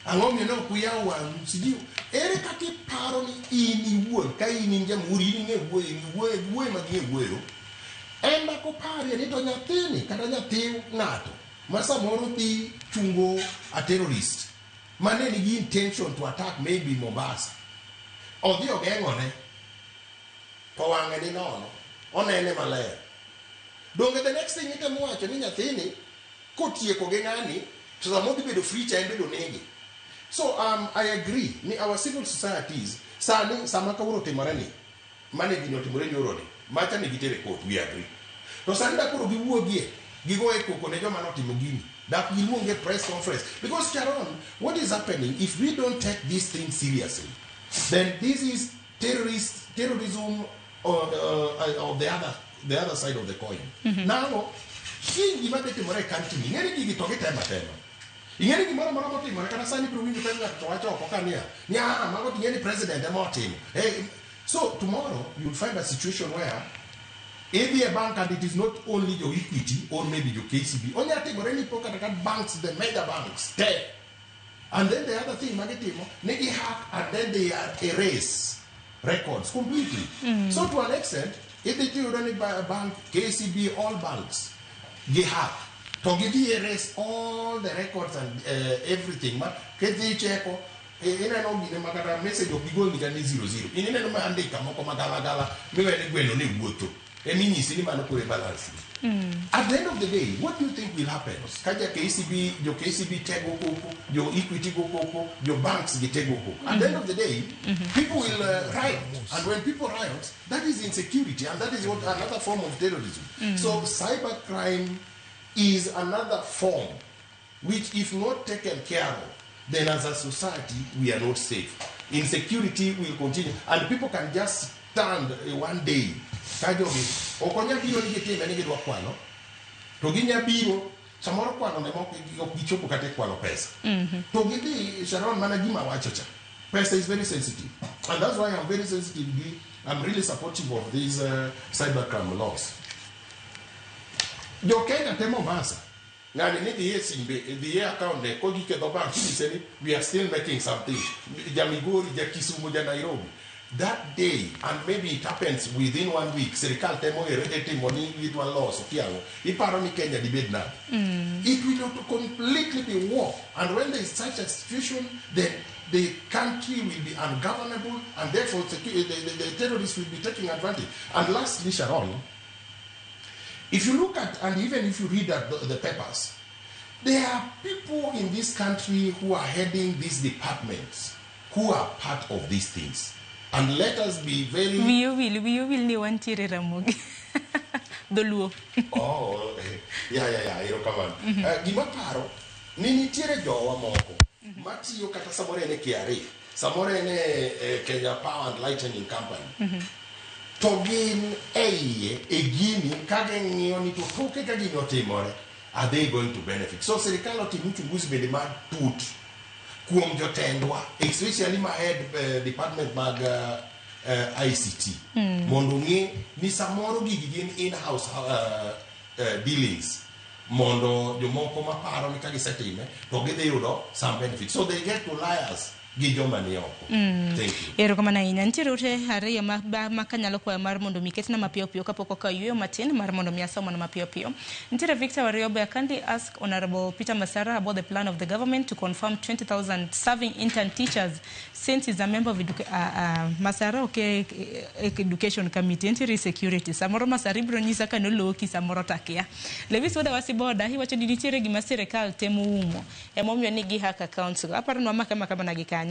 [SPEAKER 4] ang'o miyo ne ok uyawo wang'u? Sijui ere kaka iparo ni in iwuon ka in in jamhuri, in ing'e wuoyo, wuoyo wuoyo ma ging'e wuoyo en mak oparie ni to nyathini kata nyathi ng'ato ma samoro dhi chungo a terrorist mane nigi intention to attack maybe Mombasa, odhi ogeng'one to wang'e ni nono onene maler. Donge the next thing itemo wacho ni nyathini kotieko gi ng'ani to sama odhi bedo free cha en bedo nege. So I agree ni our civil societies sani, sama kawuono otimore ni mane gini otimore nyoro ni macha ne gitere court, we agree. To sani da koro giwuogie gigoye koko ne joma notimo gini, dak giluonge press conference, because Sharon, what is happening, if we don't take this thing seriously, then this is terrorism on the other side of the coin. Now kiny gima dhi timore e country ni, ing'eni gigi to gitemo atema. Ing'eni gimoro amora motimore kata sani biro winjo ka ng'ato to wacho oko ka niya ni, "Ah, mago to ing'eni president ema otimo." Hey, so tomorrow you'll find a situation where idhi e bank and it is not only jo Equity or maybe jo KCB. Onya timore ni po kata ka banks, the mega banks te. And then the other thing magitimo ni gi hack and then they are erase records completely. So to an extent idhi tiyudo ni bank KCB, all banks gi hack to gidhi erase all the records and everything ma kidhi cheko ineno gine ma kata message ok gigol ni kata ni 00 in ineno ma andika moko magalagala miwe ni gweno ni wuotho eminyisi ni mano koro e balance. At the end of the day, what do you think will happen ka ja KCB, jo KCB tego koko, jo Equity go koko, jo banks gi tego koko? At the end of the day, people will riot, and when people riot, that is insecurity, and that is what another form of terrorism. So cyber crime is another form which, if not taken care of, then as a society we are not safe. Insecurity will continue, and people can just stand one day ka jogi ok onya biro ni gitime ni gidwa kwalo to ginya biro samoro kwalo ne mok ok gichopo kata e kwalo pesa to gidhi. Sharon, mana gima wacho cha, pesa is very sensitive, and that's why I'm very sensitive gi I'm really supportive of these cybercrime laws. Jo Kenya te Mombasa ng'ani ni dhi e simbe, dhi e account ne kogik e dho bank inyise ni we are still making something. Ja Migori, ja Kisumu, ja Nairobi. That day, and maybe it happens within one week, sirikal temo e timo ni gidwa loso kiang'o, iparo ni Kenya dibed nade? It will not completely be war. And when there is such a situation, then the country will be ungovernable, and therefore the terrorists will be taking advantage. And lastly, Sharon, if you look at, and even if you read at the papers, there are people in this country who are heading these departments who are part of these things. And let us be very...
[SPEAKER 1] Wiyi owil ni wantiere Ramogi. Dholuo.
[SPEAKER 4] Oh, yeah, erokamano. Gima paro ni nitiere jowa moko matiyo kata samoro en e KRA, samoro en e Kenya Power and Lightning Company. To gin e iye e gini ka ging'iyo ni to toke ka gini otimore, are they going to benefit? So sirikal otim uchunguzi bende matut kuom jotendwa, especially ma head department mag ICT, mondo ong'e ni samoro gigi gin in-house dealings, mondo jomoko maparo ni ka gisetime to gidhi yudo some benefit, so they get to liars gi joma ni oko. Thank you.
[SPEAKER 1] Erokamano ahinya. Nitiere ote ariyo ma kanyalo kwayo mar mondo mi ketna mapiyo piyo kapok okawo yueyo matin mar mondo mi asom mana mapiyo piyo. Nitiere Victor Wariobe, I kindly ask Honorable Peter Masara about the plan of the government to confirm 20,000 serving intern teachers since he's a member of Masara ok education committee, nitiere security. Samoro Masara ibiro nyisa ka noloki samoro takia. Lewis Wuoda Wasiboda iwacho ni nitiere gima sirikal temo umo emomiyo ni gi hack accounts go. Aparo ni wamake amaka mana gi kanyo.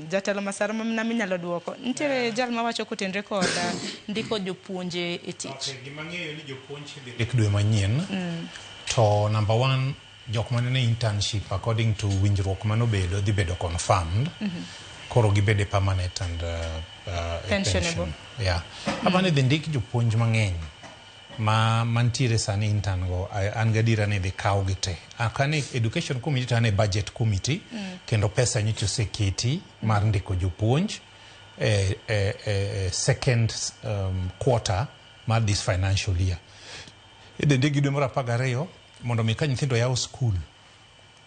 [SPEAKER 1] Jatelo Masara mana minyalo duoko. Nitiere jal mawacho kotenre kod ndiko jopuonje e tich.
[SPEAKER 2] Okay, gima ng'eyo ni jopuonj idhi ndik dwe manyien. To number one, jok mane ne internship according to winjruok manobedo dhi bedo confirmed. Koro gibede permanent and
[SPEAKER 1] Pensionable.
[SPEAKER 2] pension. Yeah. Apani dhi ndik jopuonj mang'eny ma mantiere sani intern go, an gadiera ni dhi kaw gi te. Aka ni education committee to an e budget committee, kendo pesa nyocha oseketi mar ndiko jopuonj e second quarter mar this financial year. Idhi ndikgi dwe mar 12 mondo mi ka nyithindo yawo skul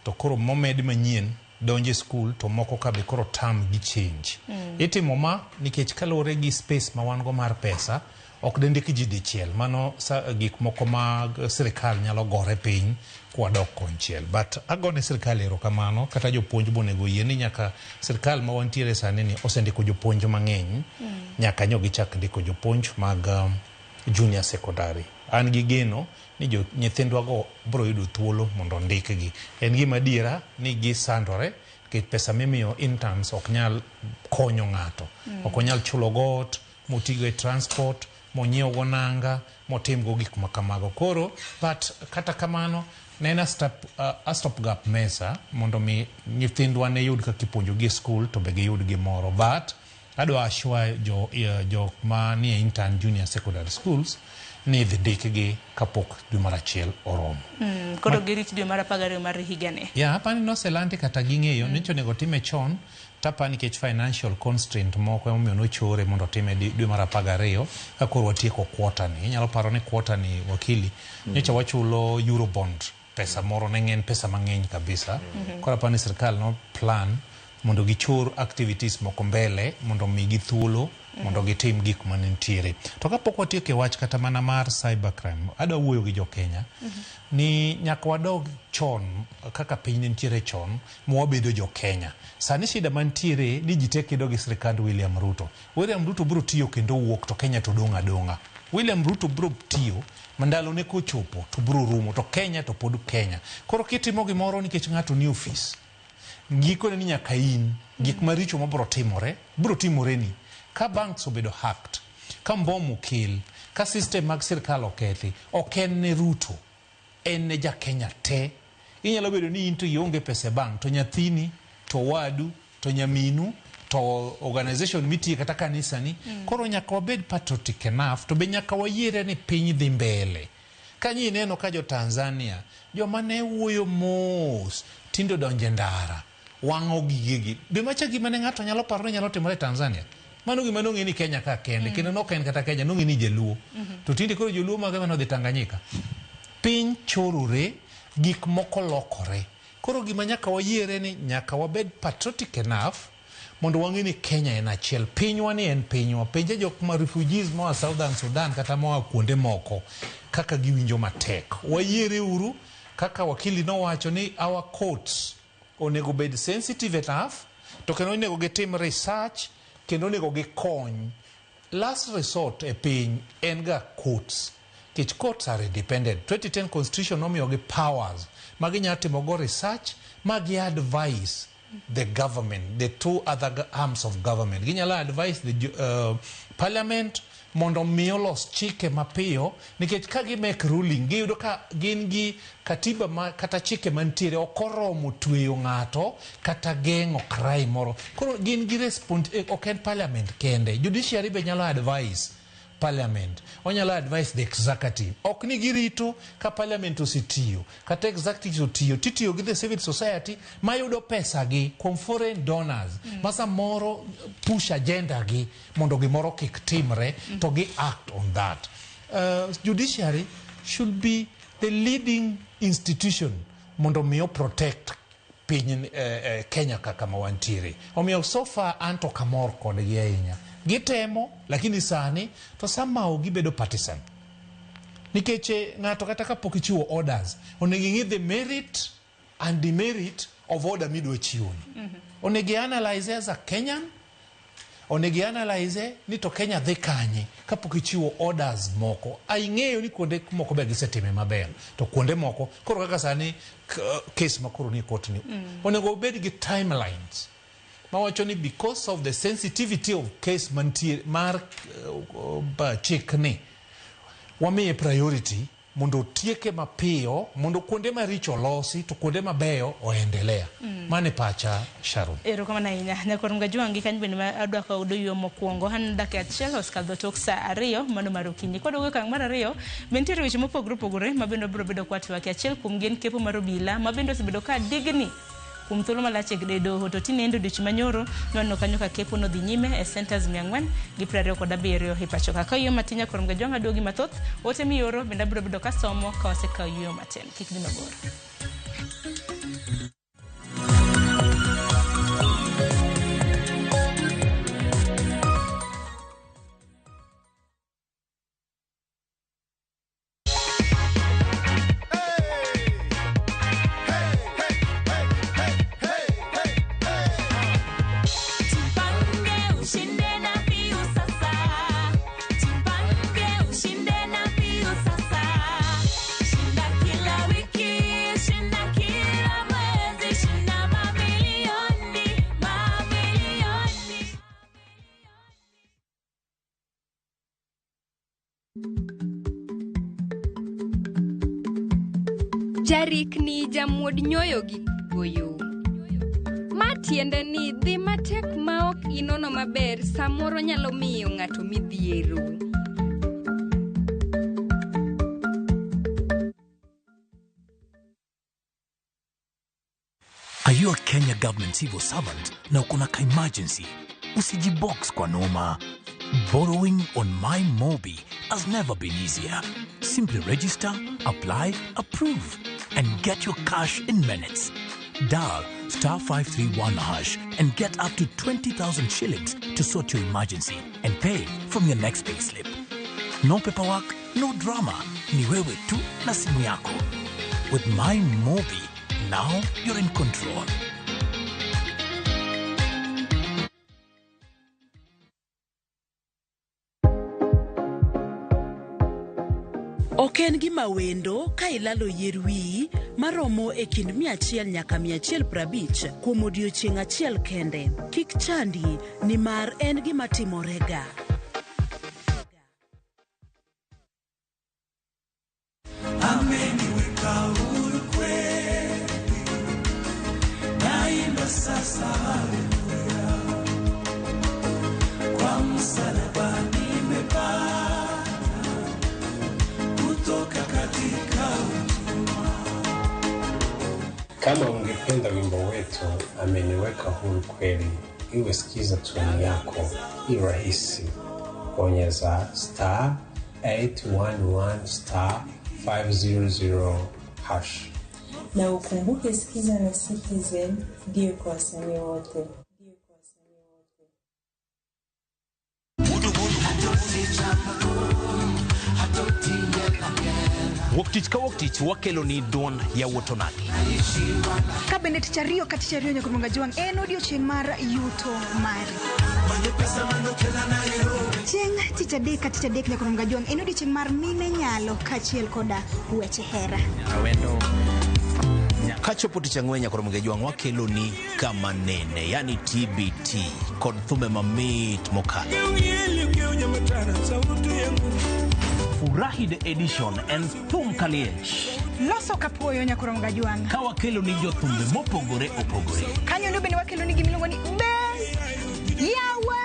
[SPEAKER 2] to koro momed manyien donjo e skul to moko ka be koro term gi change. Itimo ma nikech kaluwore gi space ma wan go mar pesa ok dendik ji dichiel. Mano sa, gik moko mag sirikal nyalo gore piny kwadok konchiel. But agone sirikal erokamano, kata jopuonj bonego oyie ni nyaka sirikal ma wantiere sani ni osendiko jopuonj mang'eny, nyaka nyo gichak ndiko jopuonj mag junior secondary. An gi geno ni jo nyithindwa go biro yudo thuolo mondo ondikgi. En gima adiera ni gisandore nikech pesa mimiyo interns ok nyal konyo ng'ato. Ok onyal chulo go ot, motigo e transport, monyiew go nanga, motimgo gik ma kamago. Koro, but kata kamano, ne en a stop gap measure mondo mi nyithindwa ne yud kaka ipuonjogi e skul to be giyud gimoro. But adwa assure jo, jok manie intern junior secondary schools ni idhi ndikgi kapok dwe mar achiel oromo.
[SPEAKER 1] Koro girit dwe mar 12 mar higani.
[SPEAKER 2] Ya, apani noselandi kata ging'eyo mm. Onego time chon tapa nikech financial constraint moko emomiyo nochore mondo otime dwe mar 12 ka koro watieko quarter ni. Inyalo paro ni quarter ni wakili nyocha wachulo eurobond, pesa moro ne ng'en, pesa mang'eny kabisa. Koro apani sirikal no plan mondo gichor activities moko mbele mondo migi thuolo mondo gitim gik mane nitiere. To kapok watieko e wach kata mana mar cybercrime, adwa wuoyo gi jokenya ni nyaka wadog chon kaka piny ne nitiere chon mwabedo jokenya. Sani shida mantiere ni ji te kedo gi sirikand William Ruto. William Ruto biro tiyo kendo wuok to Kenya to dong' adong'a. William Ruto biro tiyo ma ndalone kochopo to biro rumo to Kenya to pod Kenya. Koro kitimo gimoro nikech ng'ato ni ofis, gikone ni nyaka in gik maricho mabiro timore biro timoreni. Ka banks obedo hacked, ka mbom okel, ka system mag sirikal okethi, ok en ne Ruto, en ne jakenya te. Inyalo bedo ni in to ionge pesa e bank to nyathini to wadu to nyaminu to organization mitiye kata kanisani. Koro nyaka wabed patriotic enough to be nyaka wayiere ni piny dhi mbele. Kanyo ineno ka jo Tanzania joma ne wuoyo mos tinde odonjo e ndara wang'o gigegi be macha. Gima ne ng'ato nyalo paro ni nyalo timore e Tanzania, mano gima nong'e ni Kenya ka kende, kendo nok en kata Kenya nong'e ni jaluo to tinde koro joluo mage manodhi Tanganyika. Piny chorore, gik moko lokore. Koro gima nyaka wayiere ni nyaka wabed patriotic enough Mondo wang'e ni Kenya en achiel. Pinywa ni en pinywa. Penje jok ma refugees moa Southern Sudan kata moa kuonde moko kaka giwinjo matek. Wayiere uru kaka wakili nowacho ni our courts onego bed sensitive enough to kendo onego gitim research kendo onego gikony. Last resort e piny en ga courts. Nikech courts are independent. 2010 constitution nomiyogi powers ma ginyalo timogo research ma gi advise the government, the two other arms of government. Ginyalo advise the parliament mondo mi olos chike mapiyo nikech ka gi make ruling giyudo ka gin gi katiba ma, kata chike mantiere ok oromo tweyo ng'ato kata geng'o crime moro. Koro gin gi ok en parliament kende. Judiciary be nyalo advise parliament, onyalo advise the executive. Ok ni girito ka parliament osetiyo kata executive otiyo titiyo gi the civil society mayudo pesa gi kuom foreign donors ma samoro push agenda gi mondo gimoro kik timre to gi act on that. Judiciary should be the leading institution mondo mi protect piny Kenya kaka ma wantiere. Omiyo so far an to kamor kodgi ahinya. Gitemo, lakini sani to somehow gibedo partisan. Nikech ng'ato kata kapok ichiwo orders, onego ing'i the merit and demerit of order midwa chiwoni. Onego i analyze as a Kenyan, onego i analyze ni to Kenya dhi kanye kapok ichiwo orders moko. Aing'eyo ni kuonde moko be gisetime maber, to kuonde moko, koro kaka sani case ma koro nie court ni, onego obed gi timelines. Mawacho ni because of the sensitivity of case mantie mar chik ni, wamiye priority mondo otieke mapiyo mondo kuonde maricho olosi to kuonde mabeyo oendelea. Mano e pacha, Sharon.
[SPEAKER 1] Erokamano ahinya. Nyakwar Mgajwangi kanyo bende ma adwa kawo yuo mokwongo. An dakika achiel osekadho tok sa 2 mano mar okinyi. Kwaduogo e okang' mar 2, be nitiere weche mopogore opogore ma bende wabiro bedo kwatwake. Achiel kuom gi en kepo mar obila ma bende osebedo ka digni kuom thuolo malach e doho to tinende odiochieng' manyoro nwaneno kanyo ka kepo nodhi nyime e centers 427 e pacho ka. Ka yueyo matin Nyakwar Mgajwang' aduogi mathoth, ote mioro bende abiro bedo kasomo ka wasekawo yueyo matin. Kik dhi mabor.
[SPEAKER 6] Jipange ushinde na Piu sasa. Jipange ushinde na Piu sasa. Shinda kila wiki, shinda kila mwezi, shinda mamilioni, mamilioni.
[SPEAKER 7] Jarikni jamuod nyoyo gi goyo. Ma tiende ni dhi matek ma ok inono maber samoro nyalo miyo ng'ato midhiero.
[SPEAKER 8] Are you a Kenya government civil servant na uko na ka-emergency? Usijibox kwa noma. Borrowing on MyMobi has never been easier. Simply register, apply, approve, and get your cash in minutes. Dial star 531 hash and get up to 20,000 shillings to sort your emergency and pay from your next payslip. No paperwork, no drama. Ni wewe tu na simu yako. With MyMobi, now you're in control.
[SPEAKER 9] Ok en gima wendo ka ilalo yier wiyi maromo e kind 100 nyaka 150 kuom odiechieng' achiel kende. Kik chandi nimar en gima timorega.
[SPEAKER 10] Ameniweka huru kweli, naimba sasa haleluya, kwa msalaba nimepata kutoka katika utumwa.
[SPEAKER 11] Kama ungependa wimbo wetu Ameniweka Huru Kweli iwe sikiza tune yako, i rahisi. Bonyeza star 811 star 500 hash.
[SPEAKER 12] Na ukumbuke Skiza na Citizen ndiyo kwa wasanii wote.
[SPEAKER 8] Wuok tich ka wuok tich wakelo ni duond yawuot onagi.
[SPEAKER 12] Ka bende tich ariyo ka tich ariyo nyaka Jwang' en odiochieng' mar yuto mari. Chieng' tich adek ka tich adek nyaka Jwang' en odiochieng' mar mine nyalo kaachiel koda weche hera.
[SPEAKER 8] Kachopo tich ang'wen nyaka Jwang' wakelo ni kama nene, yani TBT kod thumbe mamit mokalo. Furahi the edition en thum kaliech.
[SPEAKER 12] Loso kapuoyo nyaka Jwang'.
[SPEAKER 8] Ka wakelo ni jothumbe mopogore opogore.
[SPEAKER 12] Kanyo no bende wakelo ni gimiluongo ni be yawa.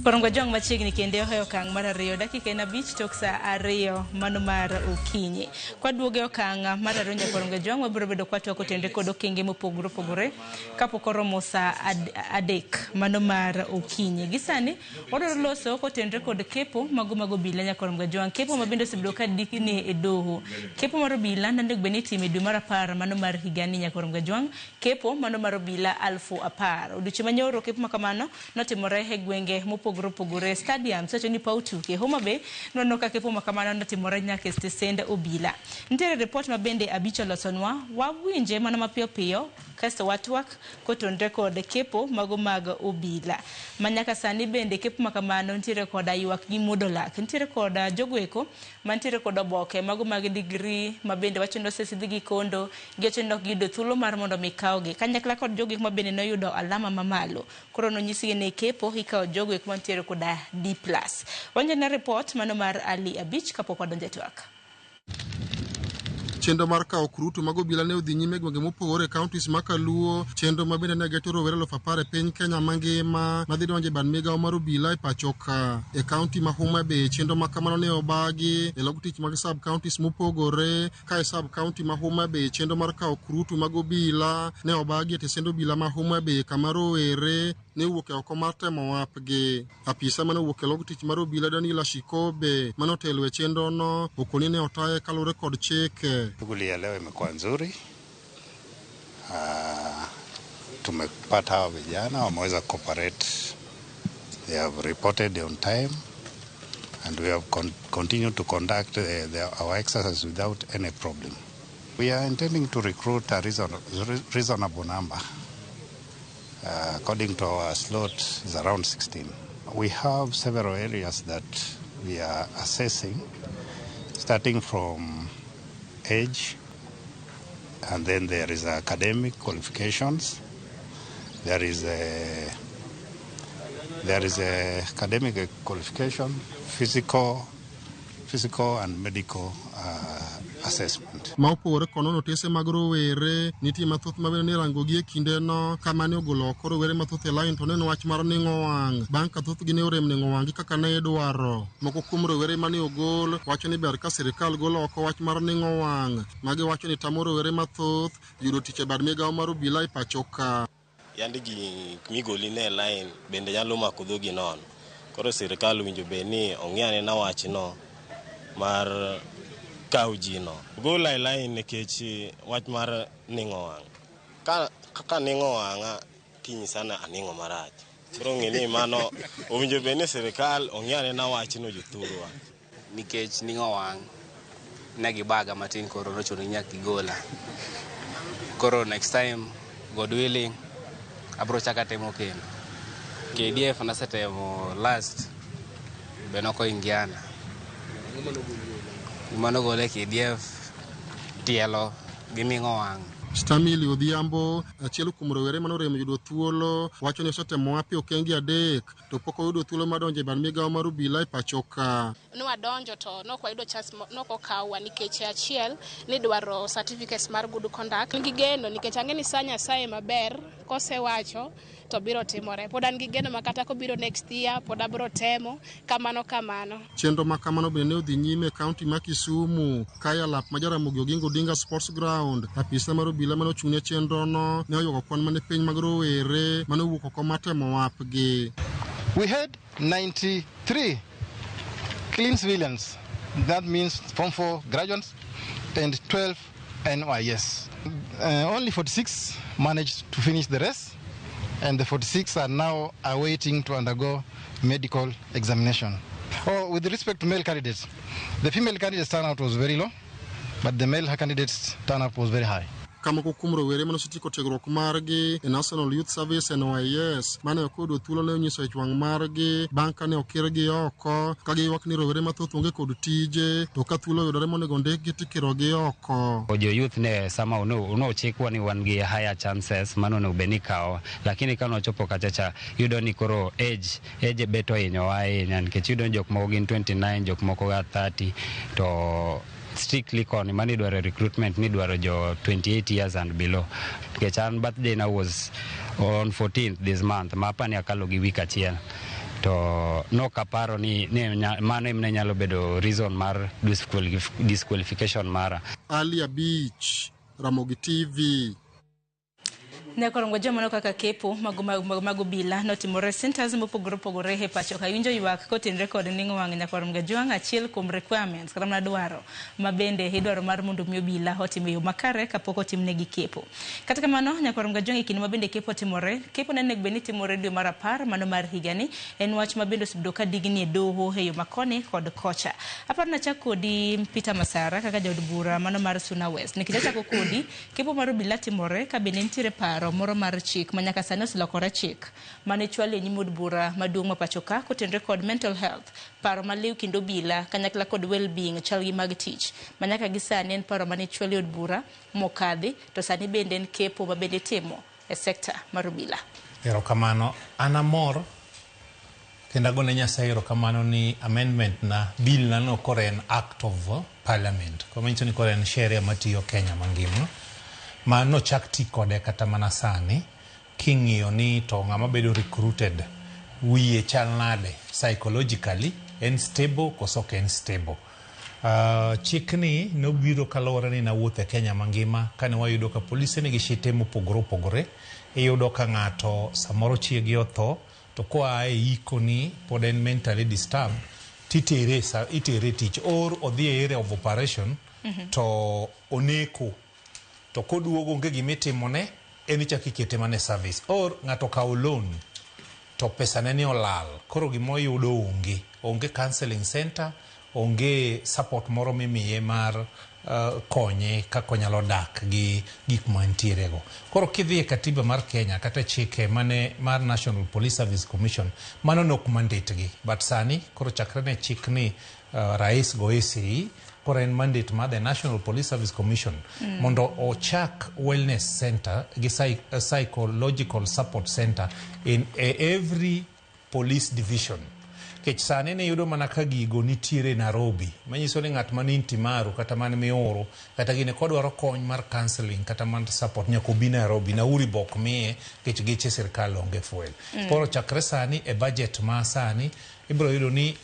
[SPEAKER 1] Korongo jong machiegni kendo e okang' mar 2 dakika en 5 tok saa 2 mano mar okinyi. Kwaduogo e okang' mar 2 nyakorongo jong wabiro bedo kwatwako tende kod okenge mopogore opogore kapok oromo saa 3 mano mar okinyi. Gi sani wadwaro loso kotenre kod kepo mago mag obila nyakorongo jong, kepo ma bende osebedo ka dikni e doho. Kepo mar obila nonego bed ni itimo e dwe mar 10 mano mar higani nyakorongo jong, kepo mano mar obila 10,000. Odiochieng' manyoro kepo ma kamano notimore e gwenge mopogore opogore stadium sacho ni paw tuke Homa Bay nono ka kepo makamano notimore nyaka e stesend obila. Nitiere report ma bende abich olosonwa, wawinje mana mapiyo piyo kasto watwak kotenore kod kepo mago mag obila. Ma nyaka sani bende kepo makamano nitiere koda ywak gi muodo lak, nitiere koda jogoeko mantiere kod oboke mago mag degree ma bende wacho ni osesidhi gi kondo, giwacho ni ok giyudo thuolo mar mondo mi kawgi kanyakla kod jogoeko ma bende noyudo alama mamalo. Koro nonyisgi ni kepo ikawo jogoeko mantiere koda D+. Wanjana report mano mar Ali Abich kapok wadonjo e twak.
[SPEAKER 13] Chenro mar kawo kurutu mag obila ne odhi nyime e gwenge mopogore e counties ma Kaluo, chenro ma bende ne geto rowere 10,000 e piny Kenya mangima madhi donjo e bad migawo mar obila e pacho ka. E county ma Homa Bay, chenro ma kamano ne obagi e log tich mag sub counties mopogore, ka e sub county ma Homa Bay chenro mar kawo kurutu mag obila ne obagi e tesend obila ma Homa Bay kama rowere ne owuok e oko mar temo wapgi. Apisa mane owuok e log tich mar obila Daniel Ashikobe mane otelo e chenro no okoni ne otaye kaluwore kod chike.
[SPEAKER 14] Shughuli ya leo imekuwa nzuri. Tumepata hawa vijana wameweza cooperate. They have reported on time and we have continued to conduct our exercise without any problem. We are intending to recruit a reasonable number. According to our slot is around 16. We have several areas that we are assessing, starting from age, and then there is academic qualifications, there is a academic qualification, physical and medical assessment.
[SPEAKER 13] Ma opogore kod nono otese mag rowere, nitie mathoth ma bende ne irangogi e kindeno kama ne ogolo oko rowere mathoth e line to ne en wach mar ning'o wang' bang' ka thothgi ne orem ning'o wang'gi kaka ne idwaro. Moko kuom rowere mane ogol wacho ni ber ka sirikal golo oko wach mar ning'o wang' magiwacho ni tamo rowere mathoth yudo tich e bad migawo mar obila e pacho ka.
[SPEAKER 15] Yandi gi migoli ne line bende nyalo mako dhogi nono. Koro sirikal owinjo bed ni ong'i anena wachno mar kawo ji no. Gola e line nikech wach mar ning'o wang'. Kaka ning'o wang'a tinyisa ni aning'o marach. Koro ng'e ni mano owinjo bed ni sirikal ong'i anena wachno jothurwa.
[SPEAKER 16] Nikech ning'o wang' ne gibaga matin koro nochuno ni nyaka gigola. Koro next time, God willing, abro chaka temo kendo. KDF nasetemo last be nokoingiana. Gima nogole KDF tielo gi ning'o wang'.
[SPEAKER 13] Stamili Odhiambo, achiel kuom rowere mane orem yudo thuolo, wacho ni osetemo wapi okenge 3 to pok oyudo thuolo mar donjo e bad migawo mar obila e pacho ka.
[SPEAKER 17] Nwadonjo to nok wayudo chance, nok okawwa nikech achiel nidwaro certificates mar good conduct. An gi geno nikech ang'e ni sa Nyasaye maber kosewacho to biro timore. Pod an gi geno ma kata kobiro next year pod abiro temo kamano kamano.
[SPEAKER 13] Chenro ma kamano bende ne odhi nyime e kaunti ma Kisumu ka e alap ma Jaramogi Oginga Odinga Sports Ground. Apisa mar obila mane ochung' ne chenrono ne oywago kwan mane piny mag rowere mane owuok oko mar temo wapgi.
[SPEAKER 18] We had 93 clean civilians, that means Form 4 graduates, and 12 NYS. Only 46 managed to finish the rest, and the 46 are now awaiting to undergo medical examination. Oh, with respect to male candidates, the female candidates' turnout was very low, but the male candidates' turnout was very high.
[SPEAKER 13] Ka moko kuom rowere mane osetieko tiegruok margi e National Youth Service NYS mane ok oyudo thuolo ne onyiso ich wang' margi bang' kane okirgi oko ka giywak ni rowere mathoth onge kod tije to ka thuolo oyudore monego ndikgi tikirogi oko.
[SPEAKER 19] Jo youth ne sama nochikwa ni wan gi higher chances mano onego bed ni ikawo, lakini ka nochopo kacha cha yudo ni koro age bet ohinyowa ahinya nikech iyudo ni jok moko gin 29, jok moko ga 30, to strictly koni mane idwaro recruitment nidwaro jo 28 years and below, nikech an birthday na was on 14th this month ma apani akalo gi week achiel, to nokaparo ni mano ema ne nyalo bedo reason mar disqualification mara.
[SPEAKER 13] Ali Abich, Ramogi TV.
[SPEAKER 1] Nyakorongo joma kaka kepo mag obila notimore centers mopogore opogore e pacho ka winjo ywak kotenore kod ning'o wang' Nyakorongo Jwang' achiel kuom requirements kata mana dwaro ma bende idwaro mar mondo mi obila otim e yo makare kapok otimnegi kepo. Kata kamano Nyakorongo Jwang' e kinde ma bende kepo timore, kepo ne onego bed ni timore dwe mar 10 mano mar higani, en wach ma bende osebedo ka digni e doho e yo makoni kod kocha. Aparo nachak kodi Peter Masara kaka jaod bura mano mar Suna West, nikech achako kodi kepo mar obila timore ka bende nitiere paro moro mar chik ma nyaka sani oselokore chik mane chwalo e nyim od bura maduong' ma pacho ka kotenore kod mental health, paro maliw kind obila kanyakla kod well-being chalgi mag tich ma nyaka gi sani en paro mane chwalo e od bura mokadhi, to sani bende en kepo ma bende itimo e sekta mar obila.
[SPEAKER 2] Erokamano, an amor kendo agone Nyasaye erokamano ni amendment na bill na no koro en act of parliament, komanyiso ni koro en sheria matiyo Kenya mangima ma nochak ti kode kata mana sani king'iyo ni to ng'ama bedo recruited wiye chal nade psychologically, en stable koso ok en stable. Chikni nobiro kaluwore ni nawuotho e Kenya mangima kane wayudo ka polise nigi shite mopogore opogore. Iyudo ka ng'ato samoro chiege otho to koa e iko ni pod en mentally disturbed, titere itere tich or odhi e area of operation to oneko, to koduogo onge gimitimone, en ichako ikete mana e service. Or ng'ato okawo loan to pesane ni olal, koro gimoyudo onge counseling center, onge support moro mimiye mar konye kaka onyalo dak gi gik mantiere go. Koro kidhi e katiba mar Kenya kata chike mane mar National Police Service Commission, mano nok mandate gi, but sani koro chakre ne chik ni rais go sei, koro en mandate mar the National Police Service Commission mondo ochak wellness center gi psychological support center in every police division. Kech sani ne yudo mana ka gigo nitiere Nairobi, manyiso ni ng'at man Intimaru kata man Mioro kata gine kodwaro kony mar counseling kata mar support nyaka obi Nairobi, nauri bok miye nikech geche sirkal onge fuel. Koro chakre sani e budget ma sani ibiro yudo ni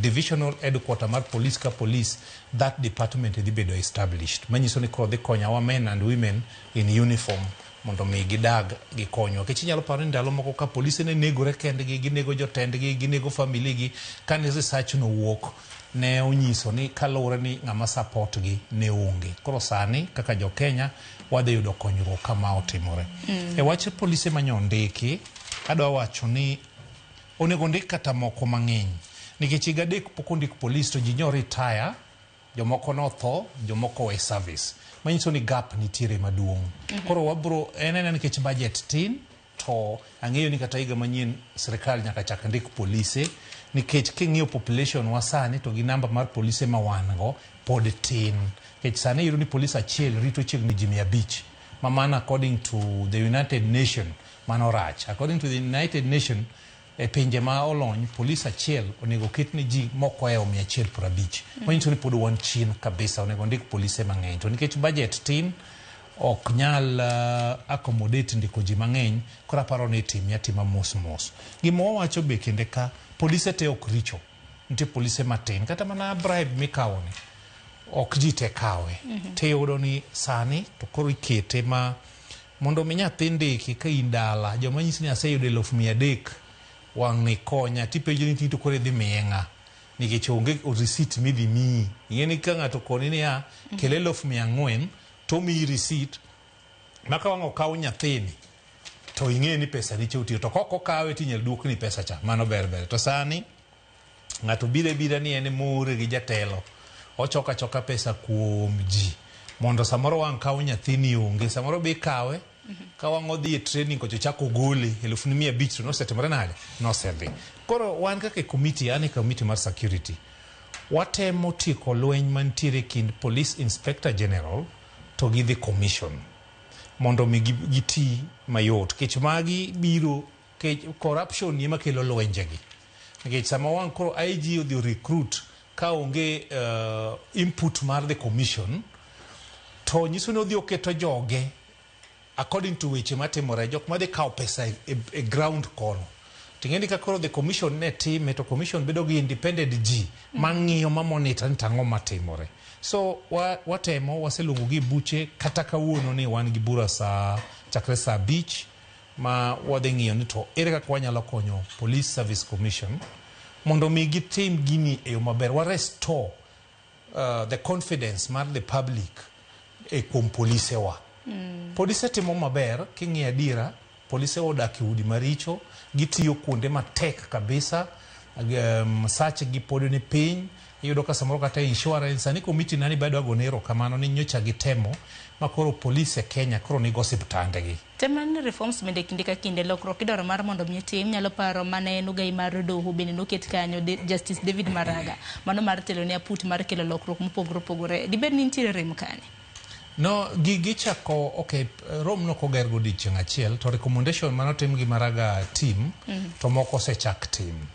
[SPEAKER 2] divisional headquarter mar police ka police, that department dhi bedo established, manyiso ni koro dhi konyo our men and women in uniform mondo mi gidag gikonywa. Nikech inyalo paro ni ndalo moko ka polise ne negore kendgi, ginego jotendgi, ginego family gi, kane research nowuok ne onyiso ni kaluwore ni ng'ama support gi ne onge. Koro sani kaka jo Kenya wadhi yudo konyruok kama otimore. E wach polise manyondiki, adwa wacho ni onego ndik kata moko mang'eny, nikech higa 3 pok ondik polis to ji nyo retire, jomoko notho, jomoko we service, manyiso ni gap nitiere maduong'. Koro wabro en ena nikech budget tin, to ang'eyo ni kata higa manyien sirikal nyaka chak ndik polise, nikech king'iyo population wa sani to gi namba mar polise ma wan go pod tin. Nikech sani iyudo ni polis achiel rito chiegni ji 500, ma mano according to the United Nation mano rach. According to the United Nation e pinje ma olony, polis achiel onego ket ne ji mokohewo 150. Manyiso ni pod wan chien kabisa, onego ndik polise mang'eny. To nikech budget tin, ok nyal accommodate ndiko ji mang'eny, koro aparo ni itime atima mos mos. Gima wawacho be kinde ka, polise te ok richo. Nitie polise matin, kata mana bribe mikawo ni, ok ji te kawe. Tiyudo ni sani to koro ikete ma mondo mi nyathi ndiki ka in dala, joma nyisi ni aseyudo 300,000 Wang' ni konya tipenjo ni to koro idhi miye ng'a? Nikech onge receipt midhi miyi. Ing'e ni ka ng'ato koni niya, kel 4,000 to omiyi receipt ma ka wang' okaw nyathini to ing'e ni pesa ni cha otiyo to kok okawe tinyal duokni pesa cha mano ber ber to sani ng'ato biro abira ni en moore gi jatelo ochoko achoka pesa kuom ji mondo samoro wang' kaw nyathini onge samoro be ikawe ka wang' odhi e training kocha ochako ogole 500,000 to nosetimore nade nosedhi koro wan kaka e committee an e committee mar security watemo tieko lweny mantiere kind police inspector general to gi the commission mondo mi giti mayot kech magi biro kech corruption ni ema kelo lwenjegi nikech sama wang' koro IG odhi recruit ka onge input mar the commission to nyiso ni odhi oketo joge according to weche matimore jok madhi kawo pesa e ground kono ting'e ni ka koro the commission ne time to commission bedo gi independent ji mang'iyo ma monitor ni tang'o matimore so watemo waseluongo gi buche kata kawuono ni wan gi bura saa chakre saa 5 ma wadhi ng'iyo ni to ere kaka wanyalo konyo Police Service Commission mondo mi gitim gini e yo maber wa restore the confidence mar the public e kuom polise wa. Polise timo maber king'iyo adiera polise odak e udi maricho gitiyo kuonde matek kabisa sach gi pod ni piny iyudo ka samoro kata insurance sani komiti nani bado agone erokamano ni nyocha gitemo ma koro polise Kenya koro nigo osiptandegi.
[SPEAKER 1] Tema ni reforms bende kinde ka kinde lokruok idwaro mar mondo mi otim nyalo paro mane en ogai mar doho bende noket kanyo Justice David Maraga mano mar telo ne aput mar kelo lokruok mopogore opogore dibed ni nitiere rem kanye?
[SPEAKER 2] No, gigi chako, okay, Rome nok oger godiechieng' achiel, to recommendation manotim gi Maraga team, to moko osechak tim.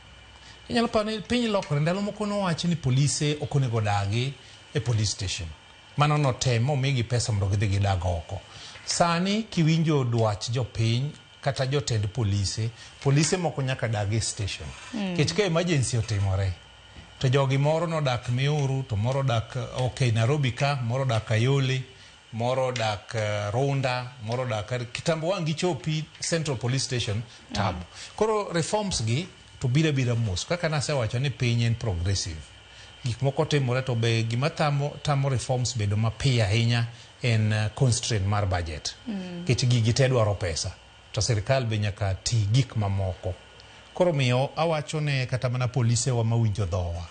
[SPEAKER 2] Inyalo paro ni piny lokore, ndalo moko nowachi ni polise ok onego dagi e police station. Mano notem momigi pesa mondo gidhi gidag oko. Sani kiwinjo dwach jopiny kata jotend polise, polise moko nyaka dag e station. Nikech ka emergency otimore, to jogi moro nodak Miuru, to moro odak okay, Nairobi ka, moro odak Kayole, moro odak Runda, moro odak kitambo wang' gichopi Central Police Station tabu. Koro reforms gi to biro abira mos. Kaka nasewacho ni piny en progressive. Gik moko timore to be gima tamo reforms bedo mapiyo ahinya en constraint mar budget. Nikech gigi te dwaro pesa. To sirikal be nyaka ti gik mamoko. Koro miyo awacho ne kata mana polise wa mawinjo dhowa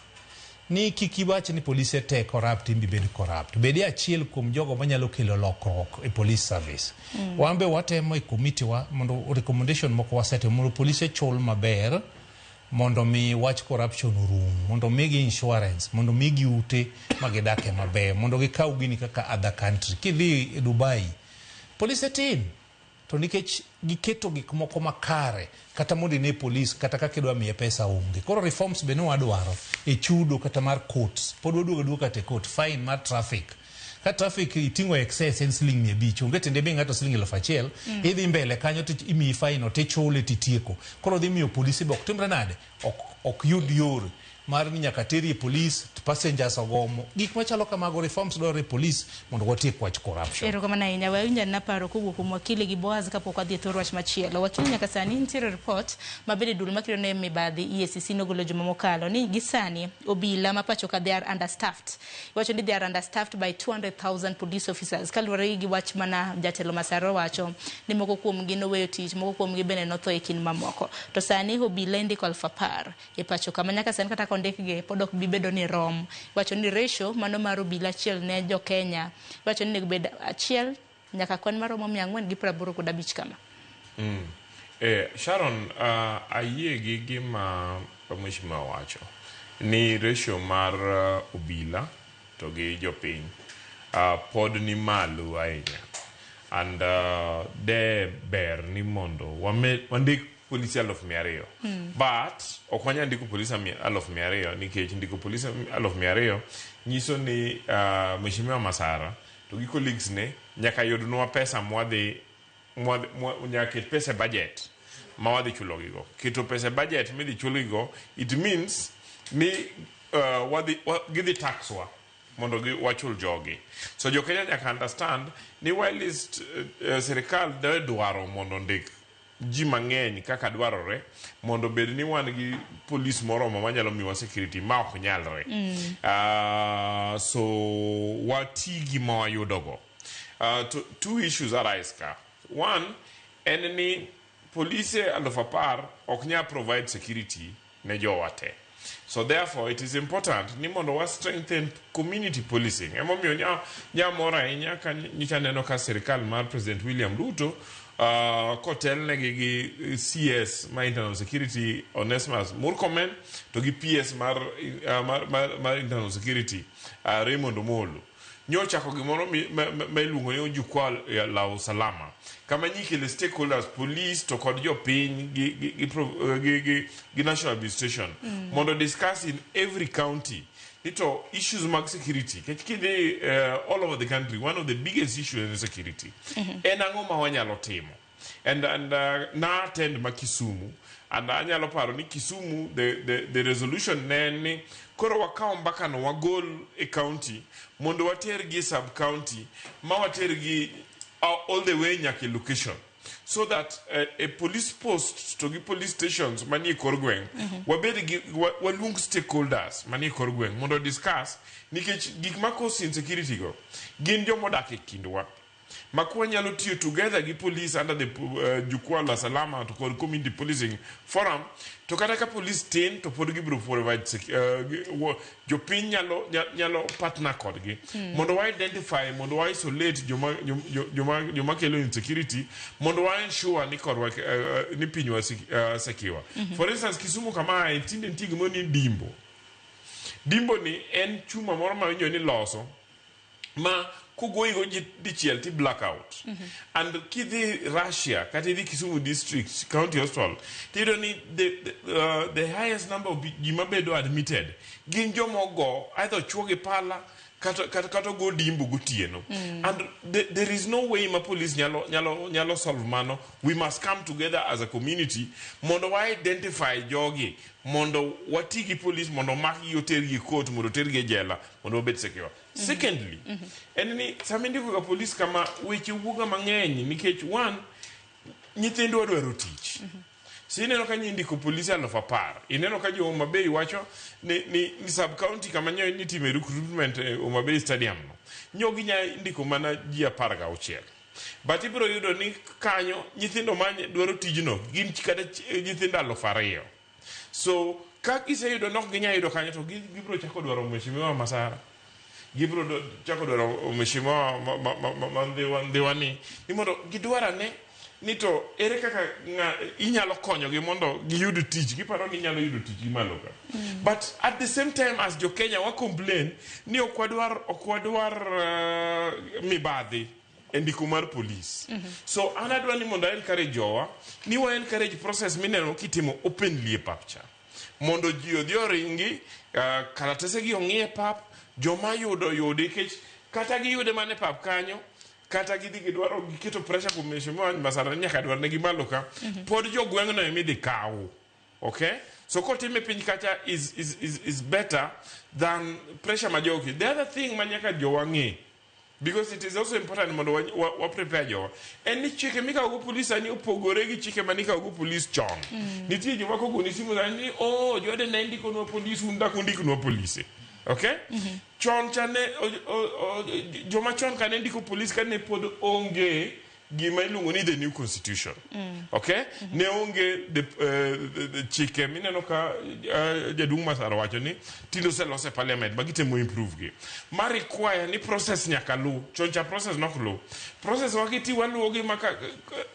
[SPEAKER 2] ni kik iwach ni polise te corrupt in bibed corrupt. Bedi achiel kuom jogo manyalo kelo lokruok e police service. Wan be watemo e committee wa mondo recommendation moko wasetimo mondo polise chul maber mondo mi wach corruption orum, mondo migi insurance, mondo migi ute magidake maber, mondo gikaw gini kaka other country. Kidhi e Dubai, polise tin. To nikech giketo gik moko makare kata mondo ine polis kata kaka idwa miye pesa onge. Koro reforms be ne wadwaro e chudo kata mar courts. Pod waduogo aduoga kata e court, fine mar traffic. Ka traffic iting'o excess en siling 500, onge tiende mi ng'ato siling 1,000, idhi mbele kanyo to imiyi fine no tichule titieko. Koro dhi miyo polisi be ok timre nade? Ok yud yor mar ni nyaka teri e police, passengers ogomo. Gik machalo kamago reforms dwarore e police mondo watiek wach corruption.
[SPEAKER 1] Erokamano ahinya. We awinj anena paro kowuok kuom wakili gi Boaz kapok wadhi e thor wach machielo. Wakili nyaka sani nitiere report ma bende duol makedo ne mibadhi EACC nogolo juma mokalo ni gi sani obila ma pacho ka they are understaffed. Iwacho ni they are understaffed by 200,000 police officers kaluwore gi wach mana jatelo Masara owacho ni moko kuomgi noweyo tich, moko kuomgi bende notho e kind mamoko. To sani obila indiko 10,000 e pacho ka ma nyaka sani kata kondikgi pod ok bi bedo ni rom. Iwacho ni ratio mano mar obila achiel ne jo Kenya iwacho ni onego bed achiel nyaka kwan maromo 485 kama.
[SPEAKER 3] Sharon, ayie gi gima mheshimiwa wacho ni ratio mar obila to gi jopiny pod ni malo ahinya and de ber ni mondo wandik polisi 200,000. But ok wanyal ndiko polisi 200,000 nikech ndiko polisi 200,000 nyiso ni mheshimiwa Masara to gi colleagues ne nyaka yudnwa pesa mwadhi nyaka ket pesa e budget ma wadhi chulogigo. Keto pesa e budget midhi chulgigo, it means ni gidhi tax wa mondo wachul jogi. So jo Kenya nyaka understand ni while sirikal ne dwaro mondo ndik ji mang'eny kaka dwarore mondo bed ni wan gi polis moromo manyalo miwa security ma ok nyalre. So wati gi ma wayudogo. To, two issues arise ka. One en ni polise 10,000 ok nyal provide security ne jowa te. So therefore it is important ni mondo wa strengthen community policing. Emomiyo nya mor ahinya ka nyocha neno ka sirikal mar President William Ruto kotelnegi gi CS ma Internal Security Onesmus Murkomen to gi PS mar Internal Security Raymond Omolo nyochako gimoro ma iluongo ni jukwaa la usalama, kama nyikele stakeholders, police to kod jopiny gi national administration mondo discuss in every county ni to issues mag security, nikech kidhi all over the country, one of the biggest issues is security. En ang'o ma wanyalo timo? And na attend ma Kisumu and anyalo paro ni Kisumu the resolution ne en ni koro wakaw mbaka no wagol e county mondo water gi sub county ma water gi all the way nyaka e location, so that a police post to gi police stations manie kor gweng' wabed gi waluong stakeholders manie kor gweng' mondo discuss, nikech gik ma cause insecurity go gin jomodak e kindwa ma kwanyalo tiyo together gi police under the jukwaa la salama to kod community policing forum, to kata ka police tin to pod gibiro provide jopiny nyalo partner kodgi mondo wa identify, mondo wa isolate joma kelo insecurity, mondo wa ensure ni korwa ni pinywa secure. For instance, Kisumu kama tinde nitie gimoro ni dimbo. Dimbo ni en chuma moro ma winjo ni loso ma kogoyigo dichiel ti blackout. And kidhi Russia kata idhi Kisumu District County Hospital, tiyudo ni the highest number of ji mabedo admitted gin joma ogo either ochuo gi pala kata ogo dimbo gotieno. And there is no way ma police nyalo solve mano. We must come together as a community mondo wa identify jogi, mondo wati gi police mondo omakgi, otergi e court, mondo otergi e jela, mondo wabed secure. Secondly, en ni sama indiko ga police kama, weche wuoga mang'eny nikech one, nyithindwa dwaro tich. So ineno ka nyindiko polise 10,000, ineno ka jo Homa Bay wacho ni sub county kama nyo nitime recruitment e Homa Bay Stadium no nyo ginya ndiko mana ji 16, but ibiro yudo ni kanyo nyithindo ma dwaro tijno gin kata nyithindo 2,000. So ka giseyudo nok ginya yudo kanyo, to gibiro chako dwaro mheshimiwa Masara, gibiro chako dwaro mheshimiwa ma Ndhiwa ni mondo gidwar ane ni to ere kaka inyalo konyogi mondo giyud tich. Giparo ni inyalo yudo tich gi malo ka. But at the same time, as jo Kenya wa complain ni ok wadwar mibadhi e ndiko mar police. So an adwa ni mondo a encourage jowa ni wa encourage process mineno kitimo openly e pap cha, mondo ji odhi oringi kalatese gi ong'i e pap, joma yudo yudi, nikech kata giyude mana e pap kanyo, kata gidhi gidwaro giketo pressure kuom mheshimiwa Masara ni nyaka dwar negi malo ka, pod jogweng'no emidhi kaw. Okay, so kotime piny kacha is better than pressure ma jogi. The other thing ma nyaka jowa ng'e, because it is also important mondo wa prepare jowa, en ni chike mikawogo polis sani opogore gi chike manikawogo polis chon. Nitie joma kogoni simu sani ni, "Oh, jode ne ndikonwa polis, un dak undiknwa polise." Okay, chon cha ne joma chon ka ne ndiko polis ka ne pod onge gima iluongo ni the new constitution. Okay, ne onge the chike mineno ka jaduong' Masara wacho ni tinde oselos e parliament ma gitemo improve gi, ma require ni process nyaka lu. Chon cha process nok lu, process wakiti waluwo gi maka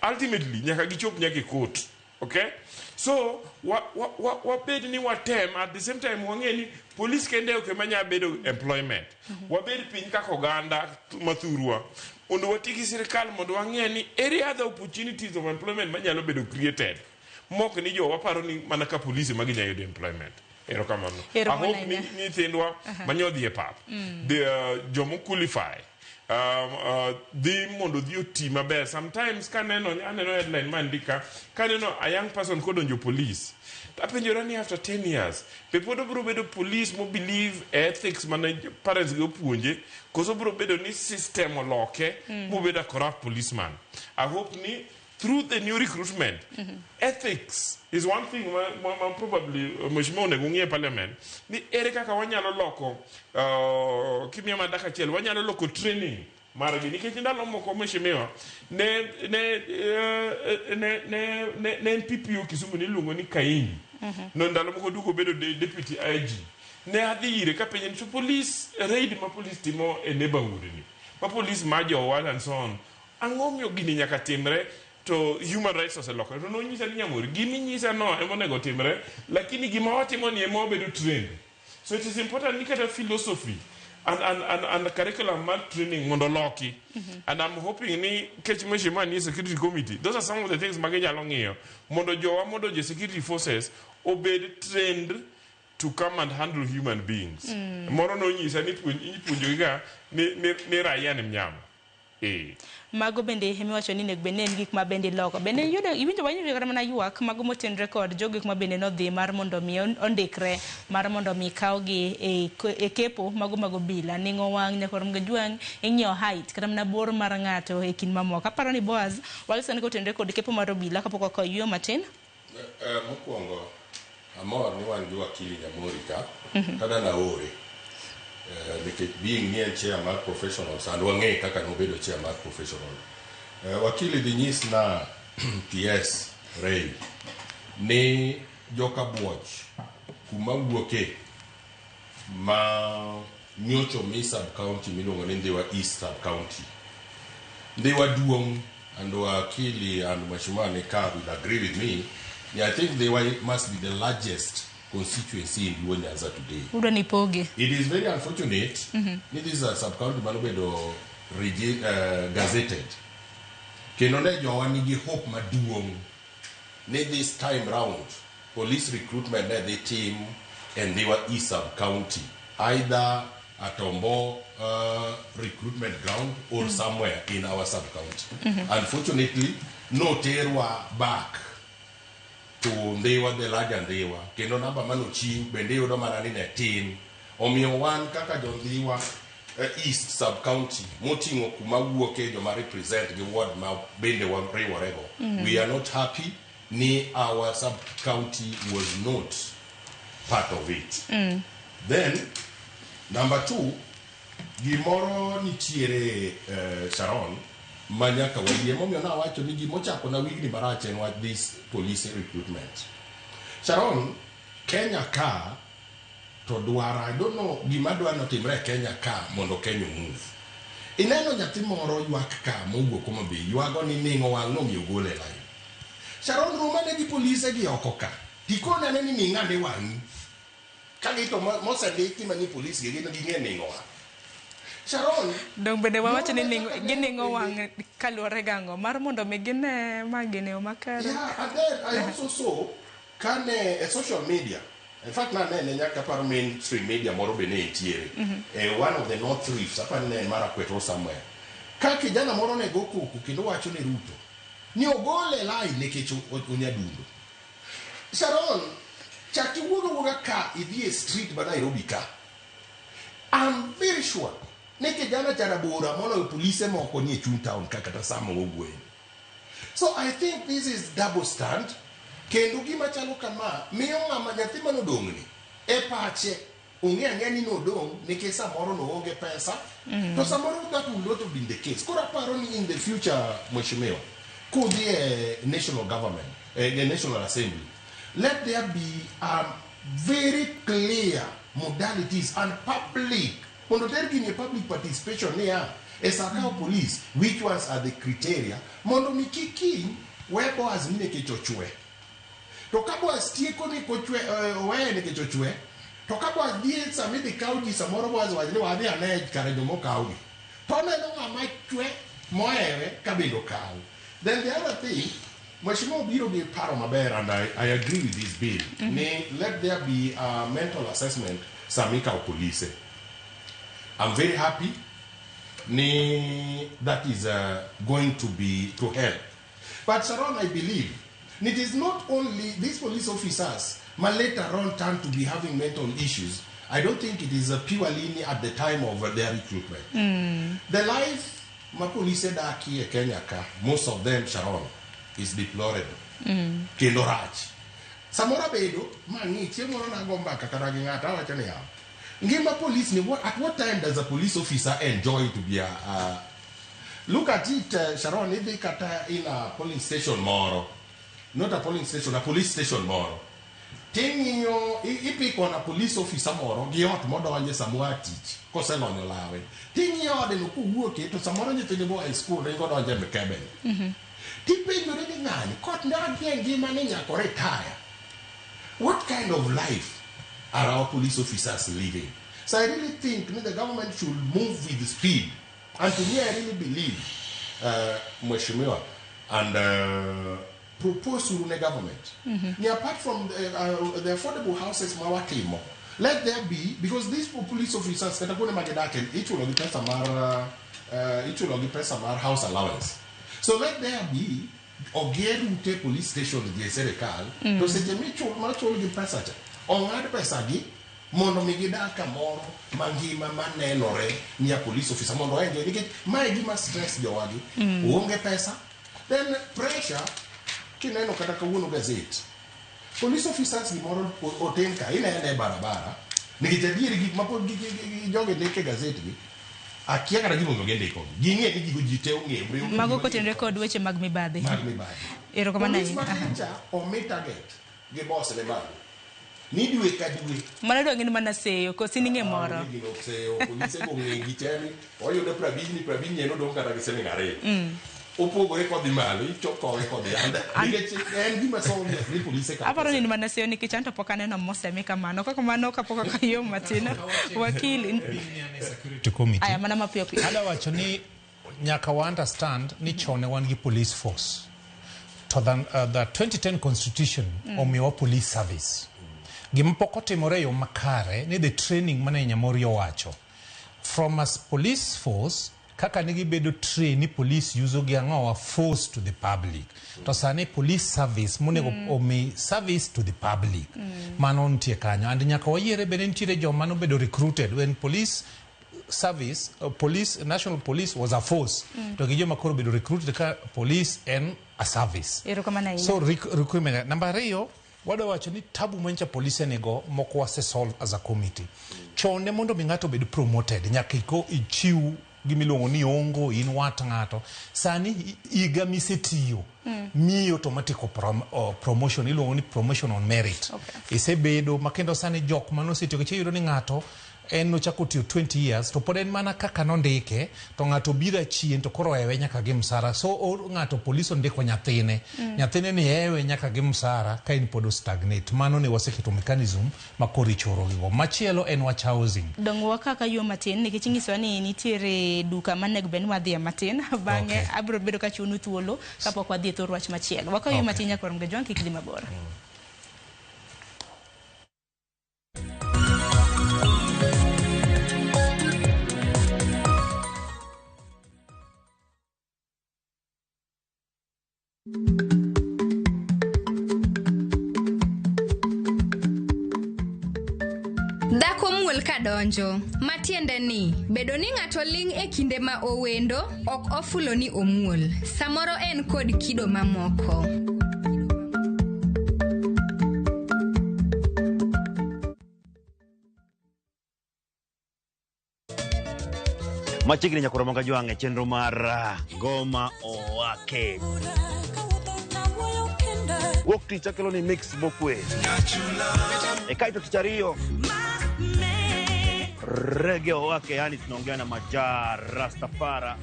[SPEAKER 3] ultimately nyaka gichop nyaka e court. Okay, so wabed ni watem at the same time wang'e ni police kende ok ema nya bedo employment. Wabed piny kaka oganda mathurwa mondo wati gi sirikal mondo wang'e ni ere other opportunities of employment manyalo bedo created mok ni jo waparo ni mana ka polise ma ginya yudo employment. Erokamano.
[SPEAKER 1] Erokamano
[SPEAKER 3] I hope ni
[SPEAKER 1] ahinya.
[SPEAKER 3] nyithindwa manyodhi e pap, the jomo qualify dhi mondo odhi oti maber. Sometimes kaneno, aneno headline mandika, kaneno a young person kodonjo police, tapenjora ni after 10 years be pod obiro bedo police mo believe e ethics mane parents gi opuonje, koso obiro bedo ni system oloke mobedo a corrupt policeman? I hope ni through the new recruitment, ethics is one thing ma probably mheshimiwa onego ng'i e parliament ni ere kaka wanyalo loko kimiya mana dakika achiel wanyalo loko training margi nikech ndalo moko mheshimiwa ne en PPO Kisumu niluongo ni Kaini no ndalo moko duogo bedo deputy IG ne adhi ire kapenje ni to police raid ma police timo e neighborhood ni ma police ma jowa and so on ang'o miyo gini nyaka timre to human rights oselokore to nonyisa ni nyamori gimi nyisa no ema onego timre lakini gima watimo ni ema wabedo trained. So it is important ni kata philosophy and curriculum mar training mondo loki. And I'm hoping ni kech mheshimiwa ni security committee, those are some of the things ma ginyalo ng'iyo mondo jowa mondo jo security forces obed trained to come and handle human beings. Moro nonyisa ni ipuonjogi ga ni raia ni mnyama.
[SPEAKER 1] Mago bende emiwacho ni onego bed ni en gik ma bende iloko. Bende iyudo iwinjo wawinjo kata mana ywak mago motenore kod jogo ma bende nodhi mar mondo mi ondikre mar mondo mi kawgi e kepo mago mag obila. Ning'o wang' nyaka rom gajwang' ing'iyo height kata mana bor mar ng'ato e kind mamoko. Aparo ni Boaz walisani kotenore kod kepo mar obila kapok wakawo yueyo matin.
[SPEAKER 4] Mokwongo amor ni wan gi wakili Nyamori ka tada naore nikech being ni en chair mar professionals and wang'e kaka nobedo chair mar professional. Wakili dhi nyis na PS Ray ni joka buoch kuma wuoke ma nyocho mi sub county miluongo ni Ndhiwa East sub county. Ndhiwa duong' and wakili and mheshimiwa Nika will agree with me. Yeah, I think Ndhiwa must be the largest constituency in Luo Nyanza today.
[SPEAKER 1] Udwa ni poge.
[SPEAKER 4] It is very unfortunate ni this is a sub-county manobedo gazetted. Kendo ne jowa nigi hope maduong' ni this time round police recruitment ne dhi tim e Ndhiwa East sub-county either at Tombo recruitment ground or somewhere in our sub-county. Unfortunately, noterwa back to Ndhiwa, the larger Ndhiwa kendo namba manochiw bende iyudo mana ni ne tin. Omiyo wan kaka jo Ndhiwa East sub county moting'o kuma wuoke joma represent gi ward ma bende wariworego we are not happy ni our sub county was not part of it. Then number two, gimoro nitiere Sharon ma nyaka wayie momiyo nawacho ni gimochako na wigni marach en wach this police recruitment. Sharon, Kenya ka to dwara, I don't know gima dwa notimre e Kenya ka mondo Kenya move. Ineno nyathi moro ywak ka mowuok Homa Bay ywago ni ning'o wang' nomiyo gole e line. Sharon romane gi polise gi oko ka tikone ane ni ning' ane wang'i ka gito mosendiki mani polis gi gin ging'e ning'o wang'. Sharon
[SPEAKER 1] Dong bende wawacho ni gining'o wang' kaluwore gang'o mar mondo mi gine ma gine yo makare.
[SPEAKER 4] Yeah, and then I also saw kane e social media. In fact, nanene nyaka aparo mainstream media moro be ne nitiere. One of the North Rifts, aparo ni ne en Marakwet or somewhere. Ka kijana moro ne go koko kendo wacho ne Ruto ni ogole e line nikech onyadundo. Sharon, chak iwuog awuoga ka idhi e street ma Nairobi ka. I'm very sure ni kijana cha rabora moloyo polise moko nie chuny town ka kata sama wawuoye. So I think this is double stand. Kendo gima chalo kama miyo ng'ama nyathi manodong'ni e pache ong'e ang'eya ni nodong' nikech samoro noonge pesa to samoro that will not have been the case. Koro aparo ni in the future mheshimiwa kudhi e national government e national assembly let there be very clear modalities and public mondo ter gini e public participation niya e sa kawo police which ones are the criteria mondo mi kik kiny we Boaz ni nikech ochwe to ka Boaz tieko ni kochwe oweye nikech ochwe to ka Boaz dhi sama idhi kaw ji samoro Boaz wach ni wadhi ane kare jomokawgi to oneno ng'ama chwe mohewe ka bende okaw. Then the other thing Mheshimiwa obiro gi paro maber and I agree with this bill ni let there be a mental assessment sama ikawo polise. I'm very happy ni that is going to be to help. But Sharon, I believe it is not only these police officers ma later on turn to be having mental issues. I don't think it is purely at the time of their recruitment. The life ma polise dakie e Kenya ka, most of them, Sharon, Is deplorable. Kendo rach. Samoro abedo mang'i chieng' moro nago mbaka kata gi ng'ato awacho niya, ngima police ni at what time does a police officer enjoy to be a look at it, Sharon, idhi kata in a polling station moro, not a polling station, a police station moro, ting'iyo ipiko na police officer moro gi ot modonje samoro a tich koselonyo lawe, ting'iyo ode no kowuoke to samoro nyithinde moa e school ringo donjo e mkebe ni. Tipenjori ni ng'ani kot ndagie ngima ni nyaka retire. What kind of life are our police officers living? So I really think that the government should move with speed. And to me, I really believe, Mheshimiwa, and propose to the government. Ni apart from the affordable houses mawatimo, let there be, because these police officers, kata kuonde magidake, ichulo gi pesa mar, ichulo gi pesa mar house allowance. So let there be oger ute police stations gi serikal, to seche michul machul gi pesa cha, ong'ad pesa gi mondo mi gidak kamoro mangima manenore ni a police officer mondo enjoy, nikech mae gima stress jowagi. Onge pesa, then pressure. Kineno kata kawuono gazet, police officers gimoro oten ka inene e barabara, nikech adieri gik mapod jogi ndiko e gazet gi, akia kata gimomiyo gindiko gi, ging'e ni gigo ji te ong'eyo.
[SPEAKER 1] Mago kotenore kod weche mag mibadhi.
[SPEAKER 4] Mag mibadhi.
[SPEAKER 1] Erokamano
[SPEAKER 4] Police
[SPEAKER 1] ahinya.
[SPEAKER 4] matin cha omi target gi boss ne malo ni dwe ka dwe.
[SPEAKER 1] Mano dwa ng'eni mana seyo, koso in ing'e moro?
[SPEAKER 4] Gino seyo, polise go ng'e gi te ni oyudo 50 ni 50 en odong' kata gi siling 2. Opogore kodhi malo, ichokowe kodhi anda. Nikech en gima somo ni polise ka.
[SPEAKER 1] Aparo ni in mana seyo nikech anto pok aneno mosemi kamano. Kaka mano kapok akayo matin. Wakili.
[SPEAKER 2] Security committee.
[SPEAKER 1] Aya, mana mapiyo piyo.
[SPEAKER 2] Ada wacho ni nyaka wa understand ni chon ne wan gi police force. To the 2010 constitution omiyowa police service. Gima pok otimore e yo makare ni the training mane Nyamori owacho. From a police force, kaka negibedo train ni police uso gi ang'owa force to the public. To sani police service monego omi service to the public. Mano nitie kanyo. And nyaka wayiere bende nitiere joma nobedo recruited when police service, police, national police was a force. To gi joma koro bedo recruited ka police en a service.
[SPEAKER 1] Erokamano ahinya.
[SPEAKER 2] So recruitment. Namba ariyo, wadwa wacho ni tabu manyicha polise nigo moko wase solve as a committee. Chon ne mondo mi ng'ato obed promoted, nyaka iko ichiw gimiluongo ni ongo, in wat ng'ato. Sani higa misetiyo, miyi automatic promotion, iluongo ni promotion on merit. Isebedo, ma kendo sani jok manosetiyo, nikech iyudo ni ng'ato en nochako tiyo 20 years to pod en mana kaka nondike, to ng'ato biro achien to koro ewe nyaka gi msara. So ng'ato polis ondiko nyathine. Nyathine ni ewe nyaka gi msara ka in pod o stagnate. Mano ne waseketo mechanism ma koro ichoro gigo. Machielo en wach housing.
[SPEAKER 1] Dong kaka yo matin nikech inyisowa ni nitiere duka manego bed ni wadhiye matin. Bang'e abiro bedo ka chunu thuolo kapok wadhi e thor wach machielo. Wakaw yo matin nyaka warom gi Jwang' kik dhi mabor.
[SPEAKER 7] Dhako muol kadonjo, matiende ni bedo ni ng'ato ling' e kinde ma owendo ok ofulo ni omuol. Samoro en kod kido mamoko.
[SPEAKER 20] Machiegni nyaka Ramogi Jwang' e chenro mar Ngoma Owake. Wuok tich akelo ni mix mokwe. E kaito tich ariyo Reggae Owake, yani tunaongea na Maja Rastafara.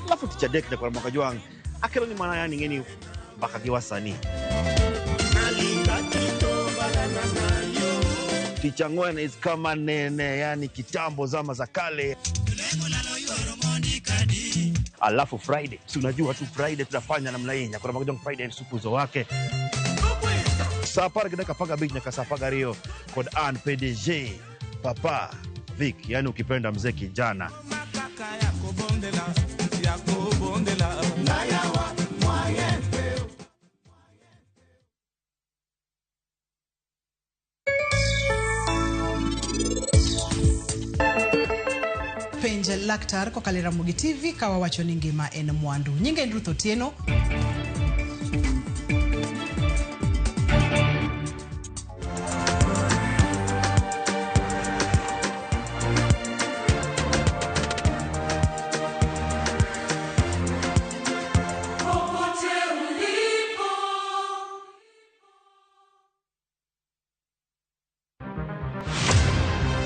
[SPEAKER 20] Alafu tich adek nyaka Ramogi Jwang' akelo ni mana yani ng'eni mbaka gi wasanii. Tich ang'wen is kama nene, yani kitambo zama za kale. Alafu Friday, si unajua tu Friday tunafanya namna hii, nyaka Ramogi Jwang' Friday supuzo wake. Saa apar gi dakika apar gabich nyaka saa apar gariyo kod an PDG Papa Vic, yani ukipenda mzee kijana.
[SPEAKER 21] Penj Penj Laktar kokalo e Ramogi TV ka wawacho ni ngima en mwandu. Nyinga en Ruth Otieno.
[SPEAKER 6] Popote ulipo.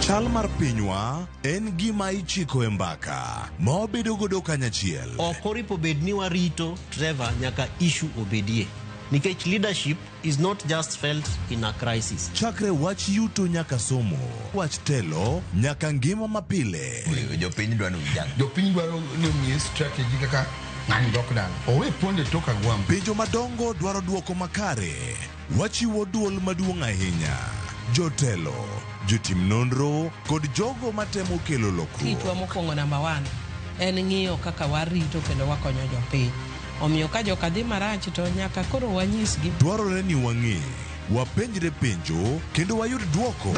[SPEAKER 22] Chal mar pinywa en gima ichiko e mbaka ma wabedo godo kanyachiel.
[SPEAKER 23] Ok oripo bed ni warito Trevor nyaka issue obedie. Nikech leadership is not just felt in a crisis.
[SPEAKER 22] Chakre wach yuto nyaka somo, wach telo nyaka ngima mapile.
[SPEAKER 24] Jopiny dwaro ni ujang.
[SPEAKER 25] Jopiny dwaro ni omiye strategy kaka ng'ani dok dala. Owe ponde tok agwambo.
[SPEAKER 22] Penjo madongo dwaro duoko makare. Wachiwo duol maduong' ahinya. Jotelo, jotim nonro kod jogo matemo kelo lokruok.
[SPEAKER 26] Tichwa mokwongo namba 1 en ng'iyo kaka warito kendo wakonyo jopiny. Omiyo ka joka dhi marach to nyaka koro wanyisgi.
[SPEAKER 22] Dwarore ni wang'e, wapenjre penjo kendo wayud duoko.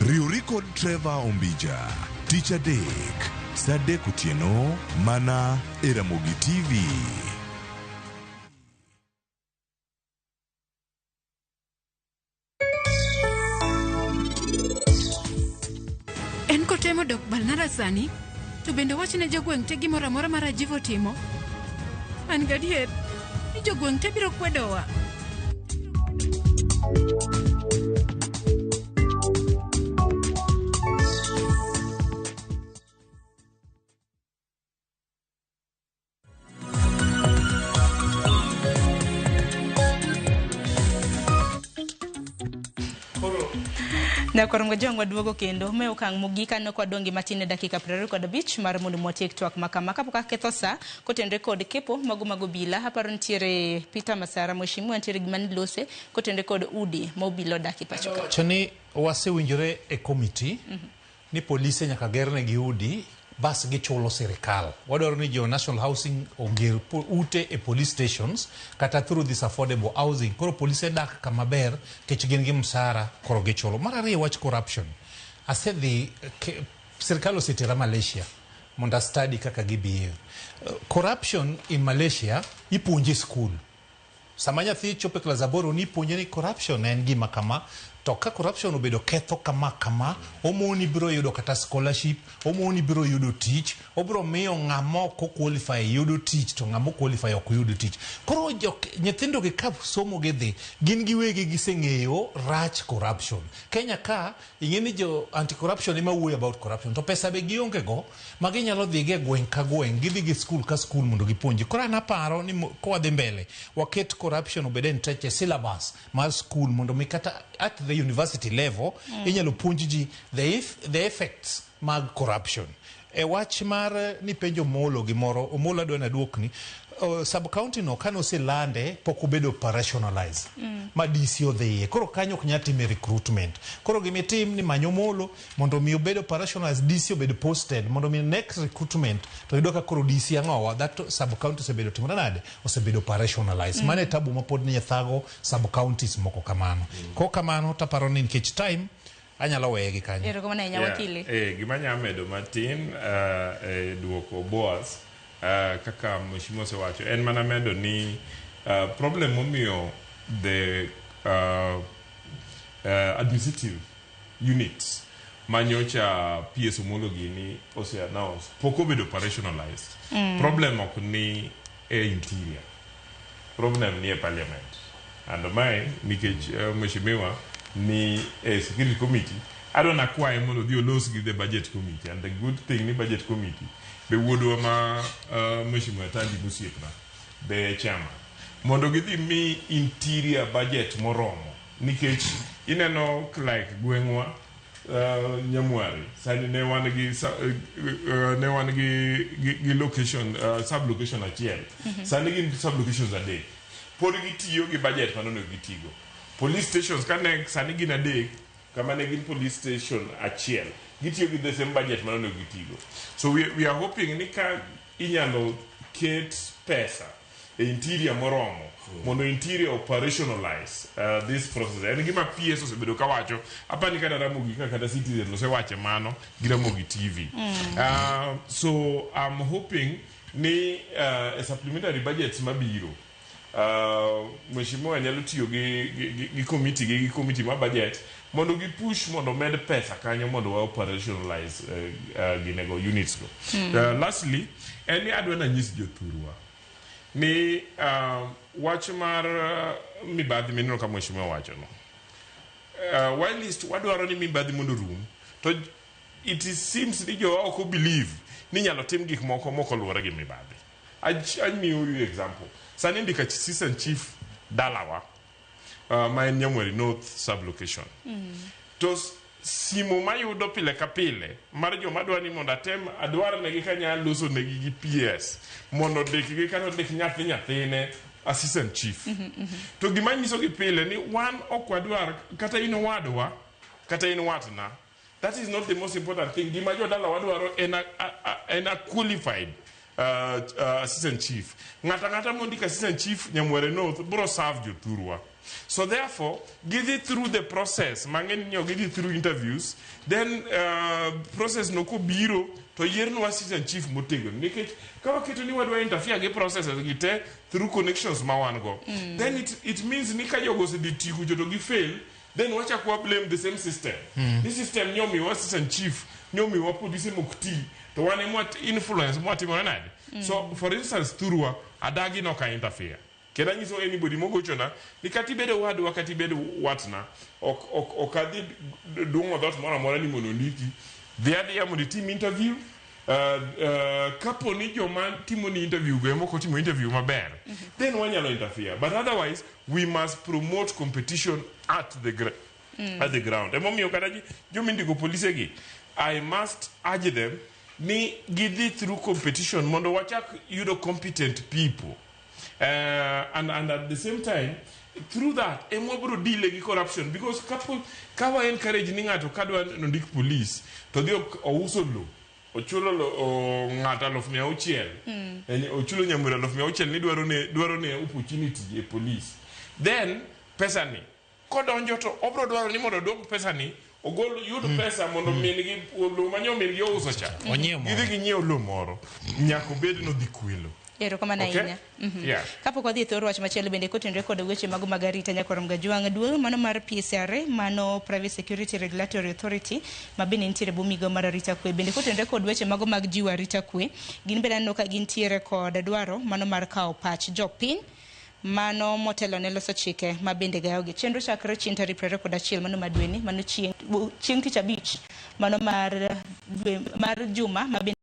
[SPEAKER 22] Riwri kod Trevor Ombija tich adek saa 3 otieno mana e Ramogi TV.
[SPEAKER 27] En kotemo dok Balnara sani, to bende wach ne jogweng' te gimoro amora ma Rajiv otimo. An gadier ni jogweng' te biro kwedowa.
[SPEAKER 1] Nyakorongo jong waduogo kendo me okang' mogik aneno ka wadong' gi matin e dakika 25 mar mondo mwatiek twak ma kama kapok aketho sa kotenore kod kepo mago mag obila aparo nitiere Peter Masara mheshimiwa nitiere gima nilose kotenore kod udi ma obila odak e pacho ka.
[SPEAKER 2] Wacho ni wasewinjore e komiti ni polise nyaka gerne udi bas gichulo sirikal. Wadwaro ni jo National Housing oger ute e police stations kata through this affordable housing. Koro polise dak kama ber nikech gin gi msara koro gichulo. Mar ariyo wach corruption. Asedhi sirikal osetera Malaysia mondo study kaka gibehave. Corruption in Malaysia ipuonje school. Sama nyathi chopo e klas 8 ni ipuonje ni corruption en gima kama, to ka corruption obedo ketho kama kama, omoni biro yudo kata scholarship, omoni biro yudo tich, obiro miyo ng'ama ok qualify yudo tich to ng'ama qualify ok yudo tich. Koro nyithindo gi ka somo gidhi, gin giwegi giseng'eyo rach corruption. Kenya ka ing'e ni jo anti-corruption ema wuoyo about corruption, to pesa be gionge go ma ginyalo dhi go e gweng' ka gweng', gidhi gi school ka school mondo gipuonji. Koro an aparo ni kowadhi mbele, waket corruption obed entrenched e syllabus mar school mondo mi kata at the university level inyalo puonj ji the effects mag corruption. E wach mar ni penjo Omolo gimoro, Omolo adwa naduokni, sub county no kane oselande pok obedo operationalized. Ma DC odhiye. Koro kanyo ok nyal time recruitment. Koro gimitim ni manyo Omolo mondo mi obed operationalized, DC obed posted mondo mi next recruitment to yudo ka koro DC ang'owa that sub county osebedo timore nade, osebedo operationalized. Mano e tabu ma pod nie thago sub counties moko kamano. Kok kamano taparo ni nikech time anyalo weye gi kanyo.
[SPEAKER 1] Erokamano ahinya wakili.
[SPEAKER 3] Gima anyalo medo matin e duoko Boaz kaka mheshimiwa osewacho en mana medo ni problem momiyo the administrative units manyocha PS Omolo gini ose announce pok obedo operationalized. Problem ok ni e interior, problem ni e parliament. And mae nikech mheshimiwa ni e security committee adwa nakwaye mondo odhi olos gi the budget committee, and the good thing ni budget committee be wuodwa ma mheshimiwa Tandi mosiepna be chairman mondo gidhi mi interior budget moromo nikech ineno like gweng'wa Nyamware sani ne wan gi ne wan gi location sub location achiel. Sani gin sub locations 3 pod gitiyo gi budget mane onego gitigo. Police stations kane sani gin 3 kama ne gin police station achiel gitiyo gi the same budget mane onego gitigo. So we are hoping ni ka inyalo ket pesa e interior moromo mondo interior operationalize this process. En gima PS osebedo kawacho, apani kata Ramogi ka kata Citizen osewache mano gi Ramogi TV. So I'm hoping ni e supplementary budgets mabiro, mheshimiwa nyalo tiyo gi committee gi committee ma budget mondo gi push mondo med pesa kanyo mondo wa operationalize ginego units go. Lastly, en ni adwa nanyis jothurwa ni wach mar mibadhi mineno ka mheshimiwa wacho no, whilst wadwaro ni mibadhi mondo rum, to it is seems ni jowa ok believe ni nyalo tim gik moko mok oluwore gi mibadhi. Amiyo you example. Sani ndiko assistant chief dalawa, ma en Nyamweri North sub-location. To simo mayudo pile ka pile mar joma dwa ni mondo atem adwar negi kanya loso negi gi PS mondo ondikgi kata ondik nyathi nyathine assistant chief. To gima nyisogi pile ni wan ok wadwar kata in owadwa kata in watna. That is not the most important thing. Gima jodala wadwaro en a qualified assistant chief. Ng'ata ng'ata mondik assistant chief Nyamwere North bro serve jothurwa. So therefore, gidhi through the process, mang'eny ni ok gidhi through interviews, then process no kobiro to yiernwa assistant chief motegno. Nikech ka waketo ni wadwa interfere gi processes gi te through connections ma wan go, then it means ni ka jogo osedhi tiyo kucho to gi fail, then wachak wa blame the same system. Ni system nyomiwa assistant chief, nyomiwa polise mok ti, to wan ema influence mwatimore nade. So for instance, thurwa, adagi nok a interfere. Kendo anyiso anybody mogochona ni kata ibedo wadwa kata ibedo watna, ok adhi duong'o dhoot moro amora ni mondo ondiki. Dhi adhiya mondo itim interview. Kapo ni joma timoni interview go ema ok otimo interview maber, then wanyalo interfere. But otherwise, we must promote competition at the ground. Emomiyo kata joma indiko polise gi, I must urge them ni gidhi through competition mondo wachak yudo competent people. And at the same time, through that, ema wabiro deal gi corruption, because kapo ka wa encourage ni ng'ato kadwa nondik police to dhi ouso lo, ochulo ng'ato 600,000. Ochulo nyamura 600,000 ni dwaro ne opportunity e police, then pesa ni kodonjo to obro dwaro ni mondo odwok pesa ni, ogol yud pesa mondo min gi lo manyo min gi ouso cha.
[SPEAKER 2] Onyiew moro.
[SPEAKER 3] Gidhi ginyiew lo moro, nyaka obed nodhi kwelo.
[SPEAKER 1] Erokamano
[SPEAKER 3] Okay?
[SPEAKER 1] ahinya.
[SPEAKER 3] Yeah.
[SPEAKER 1] Kapok wadhi e thor wach machielo bende kotenore kod weche mago mag arita, nyakwar Mgajwang', duol mano mar PSRA, mano Private Security Regulatory Authority, ma bende nitiere bwo migao mar arita kwe, bende kotenore kod weche mago mag jiwo arita kwe, gin bende aneno ka gintiere kod dwaro mano mar kawo pach jopiny mano motelo ne loso chike ma bende gayogi. Chenro chakre chieng' tarik 21 mano mar dweni, mano chieng' tich abich mano mar dwe mar juma ma bende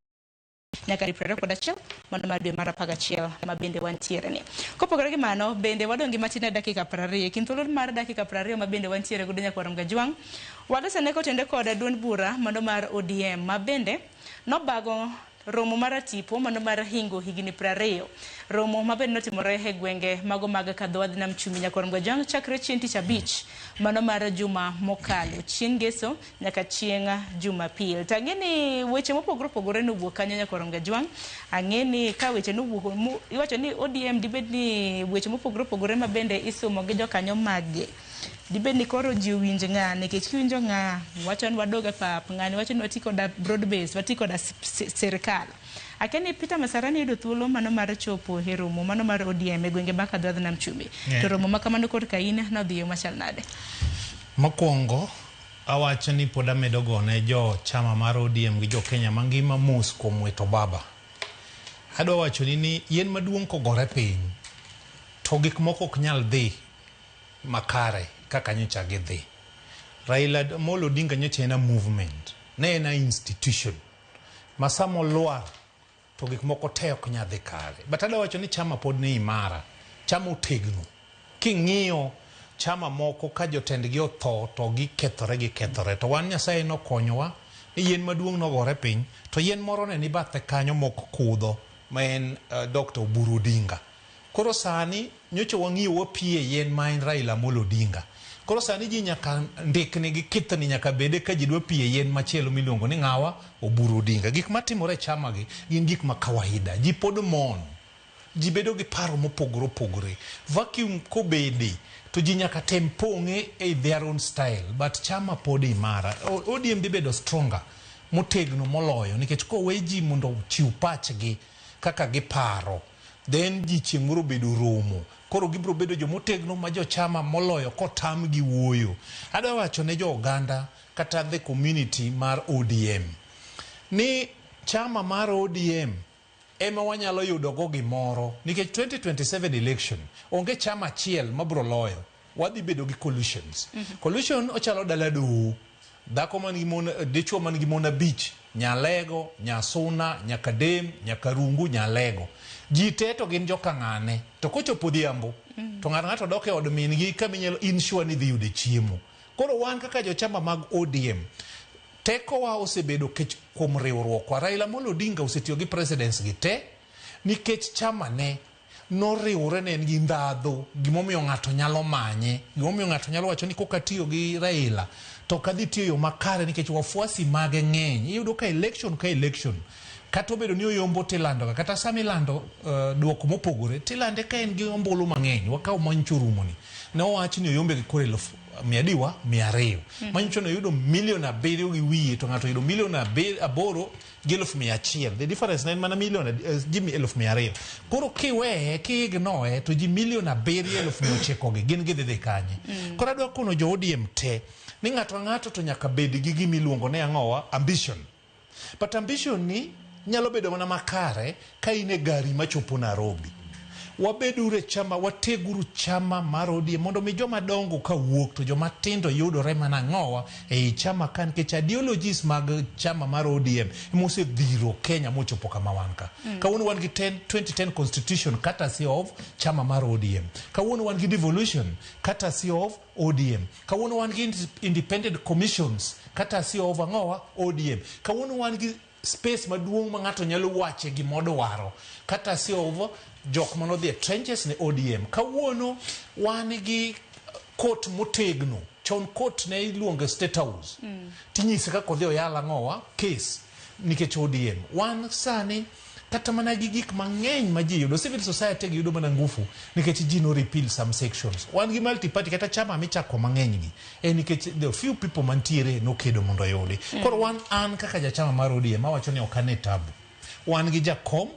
[SPEAKER 1] nyaka tarik 21 mano mar dwe mar 11 ma bende wantiere ni. Kopogore gi mano, bende wadong' gi matin e dakika 20. E kind thuolo mar dakika 20 ma bende wantiere godo, nyakwar Mgajwang', walosene kotende kod duond bura mano mar ODM ma bende nobago romo mar tipo mano mar hingo higni 20, romo ma bende notimore e gwenge mago mag Kadhowadh Nam Chumbi, nyakwar Mgajwang', chakre chieng' tich abich mano mar juma mokalo, chieng' ngeso nyaka chieng' jumapil. To ang'e ni weche mopogore opogore nowuok kanyo, nyakwar Mgajwang'. Ang'e ni ka weche nowuok iwacho ni ODM dibed ni weche mopogore opogore ma bende isumo gi jokanyo maggi dibed ni koro ji owinj ng'a, nikech kiwinjo ng'a wacho ni wadog e pap, ng'ani wacho ni wati koda broad base, wati koda sirikal. Akia ni Peter Masarani yudo thuolo mano mar chopo e romo mano mar ODM e gwenge mag Kadhowadh Nam Chumbi. To romo ma kamano korka in nodhi yo machal nade?
[SPEAKER 2] Mokwongo, awacho ni pod amedo gone jo chama mar ODM gi jo Kenya mangima mos kuom wito baba. Adwa wacho ni yien maduong' kogore piny, to gik moko ok nyal dhi makare kaka nyocha gidhi. Raila Amolo Odinga nyocha en a movement, ne en a institution. Ma sama olwar to gik moko te ok nyal dhi kare. But adwa wacho ni chama pod ni imara, chama otegno. King'iyo chama moko ka jotendgi otho to gikethore gikethore. To wan Nyasaye nokonyowa ni yien maduong' nogore piny, to yien moro ne ni bathe kanyo mok kudho ma en Dr. Oburu Odinga. Koro sani nyocha wang'iyo wapie yien ma en Raila Amolo Odinga. Koro sani ji nyaka ndikni gi kithni nyaka bede ka ji dwa pie yien machielo miluongo ni ng'awa Oburu Odinga. Gik matimore e chama gi gin gik ma kawaida. Ji pod mon. Ji bedo gi paro mopogore opogore. Vacuum kobede to ji nyaka tem pong'e e their own style, but chama pod imara. ODM dhi bedo stronger, motegno moloyo, nikech kowe ji mondo ochiw pachgi kaka giparo, then ji chieng' moro bedo romo. Koro gibiro bedo jomotegno ma jochama moloyo kotamgi wuoyo. Adwa wacho ne jo oganda kata the community mar ODM ni chama mar ODM ema wanyalo yudo go gimoro, nikech 2027 election onge chama achiel mabiro loyo. Wadhi bedo gi coalitions. Coalition ochalo dala doho. Dhako man gi mon, dichuo man gi mon 5, Nyalego, Nyasuna, Nyakadem, Nyakarungu, Nyalego. Ji te to gin joka ng'ane. To kochopo odhiambo, to ng'ato ng'ato dok e od min gi kama inyalo insure ni dhi yude chiemo. Koro wan kaka jochama mag ODM, tekowa osebedo kech kuom riwruokwa. Raila Amolo Odinga osetiyo gi presidents gi te, nikech chama ne noriwore ne en gi ndhadhu. Gimomiyo ng'ato nyalo manye, gimomiyo ng'ato nyalo wacho ni koka atiyo gi Raila to ok adhi tiyo e yo makare, nikech wafuasi mage ng'eny. Iyudo ka election ka election, kata obedo ni oyombo tilando ga, kata sama ilando duoko mopogore tilande ka en gi ombulu mang'eny. Wakaw manyocha orumoni, ne owach ni oyombe gi koro 200,000 adiwa 200. Manyocha noyudo 7.2 million to ng'ato oyudo 8.1 million. The difference ne en mana milion ji 200,000. Koro kiweye kiignore to ji 7.9 million gi gin gidhi dhi kanye? Koro adwa kono jo ODM te ni ng'ato ang'ato to nyaka bed gi gima iluongo ni ang'owa ambition. But ambition ni nyalo bedo mana makare ka in e gari machopo Nairobi. Wabeduru e chama, wateguru chama mar ODM mondo mi joma dongo kawuok to joma tindo yudore mana ang'owa ei chama ka, nikech ideologies mag chama mar ODM emosedhiro Kenya mochopo kama wan ka. Kawuono wan gi 10, 2010 constitution courtesy of chama mar ODM. Kawuono wan gi devolution courtesy of ODM. Kawuono wan gi independent commissions courtesy of ang'owa ODM. Kawuono wan gi space maduong' ma ng'ato nyalo wache gimodwaro courtesy of jok manodhi e trenches ne ODM. Kawuono wan gi court motegno. Chon court ne iluongo State House. Tinyise kaka odhi oyal ang'owa case nikech ODM. Wan sani kata mana gi gik mang'eny ma ji yudo, civil society gi yudo mana ngufu nikech ji no repeal some sections. Wan gi multi party, kata chama michako mang'eny gi en nikech the few people mantiere nokedo mondo oyudi. Koro wan, an kaka jachama mar ODM awacho ni ok ane tabu. Wan gi jakom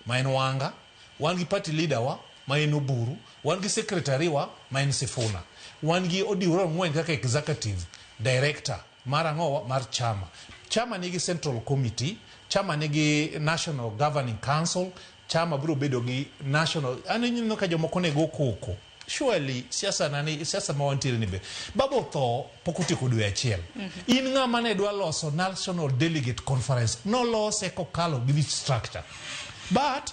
[SPEAKER 2] ma en Wanga, wan gi party leader wa ma en Oburu, wan gi secretary wa ma en Sifuna, wan gi Odiwuor Ong'wen kaka executive director mar ang'owa mar chama. Chama nigi central committee, chama nigi national governing council, chama biro bedo gi national. An ineno ka jomoko ne go koko. Surely siasa nani, siasa ma wantiere ni be baba otho pok otieko dwe achiel. In ng'ama ne dwa loso national delegate conference, nolose kokalo gi this structure, but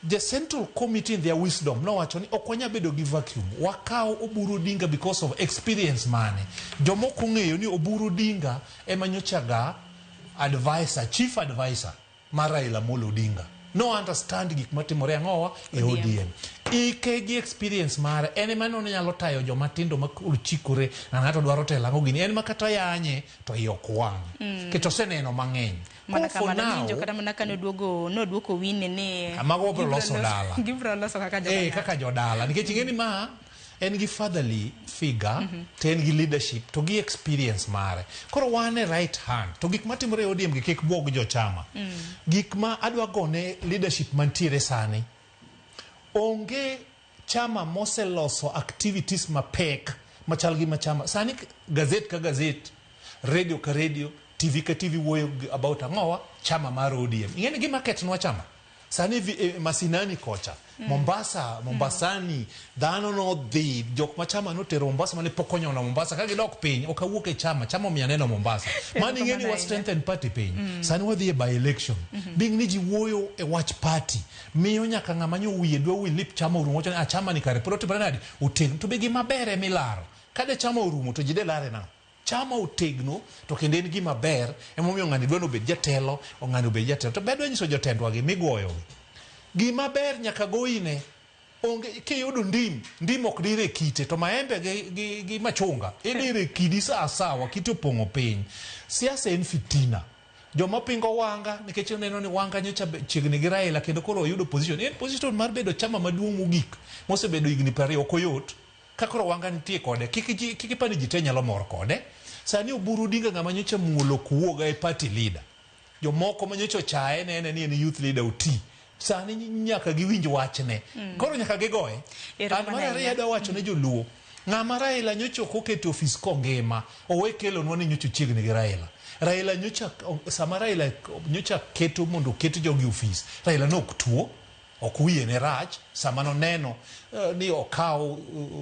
[SPEAKER 2] the central committee in their wisdom nowacho ni ok wanyal bedo gi vacuum, wakaw Oburu Odinga because of experience mane jomoko ong'eyo ni Oburu Odinga ema nyocha ga advisor, chief advisor mar Raila Amolo Odinga, no understand gik matimore ang'owa e ODM. Ike gi experience mare en ema nonyalo tayo joma tindo ma koro chikore na ng'ato dwaro telo ang'o gini, en ma kata yanye to iye ok wang' nikech oseneno mang'eny.
[SPEAKER 1] Mana kamano winjo kata mana ka noduogo noduoko wine ni
[SPEAKER 2] Mago wabiro loso dala.
[SPEAKER 1] Gibiro loso kaka jodala.
[SPEAKER 2] Eh, kaka jodala, nikech ing'e ni ma en gi fatherly figure to en gi leadership to gi experience mare. Koro wan e right hand to gik matimore e ODM gi kik buog jochama. Gik ma adwa gone leadership mantiere sani, onge chama moseloso activities mapek machal gi machama sani. Gazet ka gazet, radio ka radio, TV ka TV wuoyo about ang'owa chama mar ODM. Ing'e ni gima ketnwa chama sani masinani kocha Mombasa, Mombasani dhano nodhi, jok ma chama notero Mombasa mane pok onyono Mombasa ka gidok piny ok awuok e chama, chama omiya neno Mombasa. Mano ing'e ni wa strengthen party piny. Sani wadhi e by election. Being ni ji wuoyo e wach party miyo nyaka ng'ama nyo wiye dwa wil lip chama orumo wacho ni ah, chama ni kare pod otimore nadi otegno, to be gima ber emilaro kade chama orumo to ji de lare nang'o? Chama otegno to kendo en gima ber, emomiyo ng'ani dwa ni obed jatelo, ng'ani obed jatelo. To be adwa nyiso jotendwa gi migoyo gi gima ber nyaka goyine. Onge kiyudo ndim, ndim ok dire e kite, to maembe gi machunga idire e kidi saa sawa, kite opong'o piny. Siasa en fitina. Joma pingo Wanga nikech oneno ni Wanga nyocha chiegni gi Raila kendo koro oyudo position. En position mar bedo chama maduong' mogik mosebedo higni 20 ok oyot. Ka koro Wanga nitie kode, kik ji kik ipar ni ji te nyalo mor kode. Sani Oburu Odinga ng'ama nyocha muol ok wuog e party leader. Jomoko ma nyocha ochaye nene ni en youth leader oti. Sani nyaka giwinj wachne. Koro nyaka gigoye. An mar ariyo adwa wacho ne joluo. Ng'ama Raila nyocha ok oketo e ofis kongima, owe kelonwa ni nyocha ochiegni gi Raila. Raila nyocha, sama Raila nyocha keto mondo oket jogi e ofis, Raila ne ok tuo, ok wiye ne rach, sama noneno ni okaw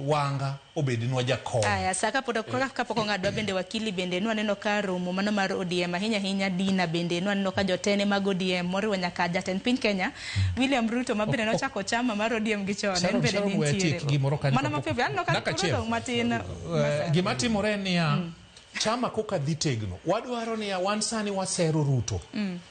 [SPEAKER 2] Wanga obednwa jakom.
[SPEAKER 1] Aya, sa kapod kapok ong'adwa bende wakili bende nwaneno ka romo mano mar ODM ahinya ahinya Dina bende nwaneno ka jotene mag ODM moriwo nyaka jatend piny Kenya William Ruto ma bende nochako chama mar ODM gi chon en bende
[SPEAKER 2] Sharon, we
[SPEAKER 1] nitiere.
[SPEAKER 2] atiek gimoro kanyo
[SPEAKER 1] Mana
[SPEAKER 2] kapok-
[SPEAKER 1] mapiyo aneno ka
[SPEAKER 2] Dakika achiel.
[SPEAKER 1] odong' matin.
[SPEAKER 2] Gima timore en niya, chama koka dhi tegno, wadwaro niya, wan sani wasero Ruto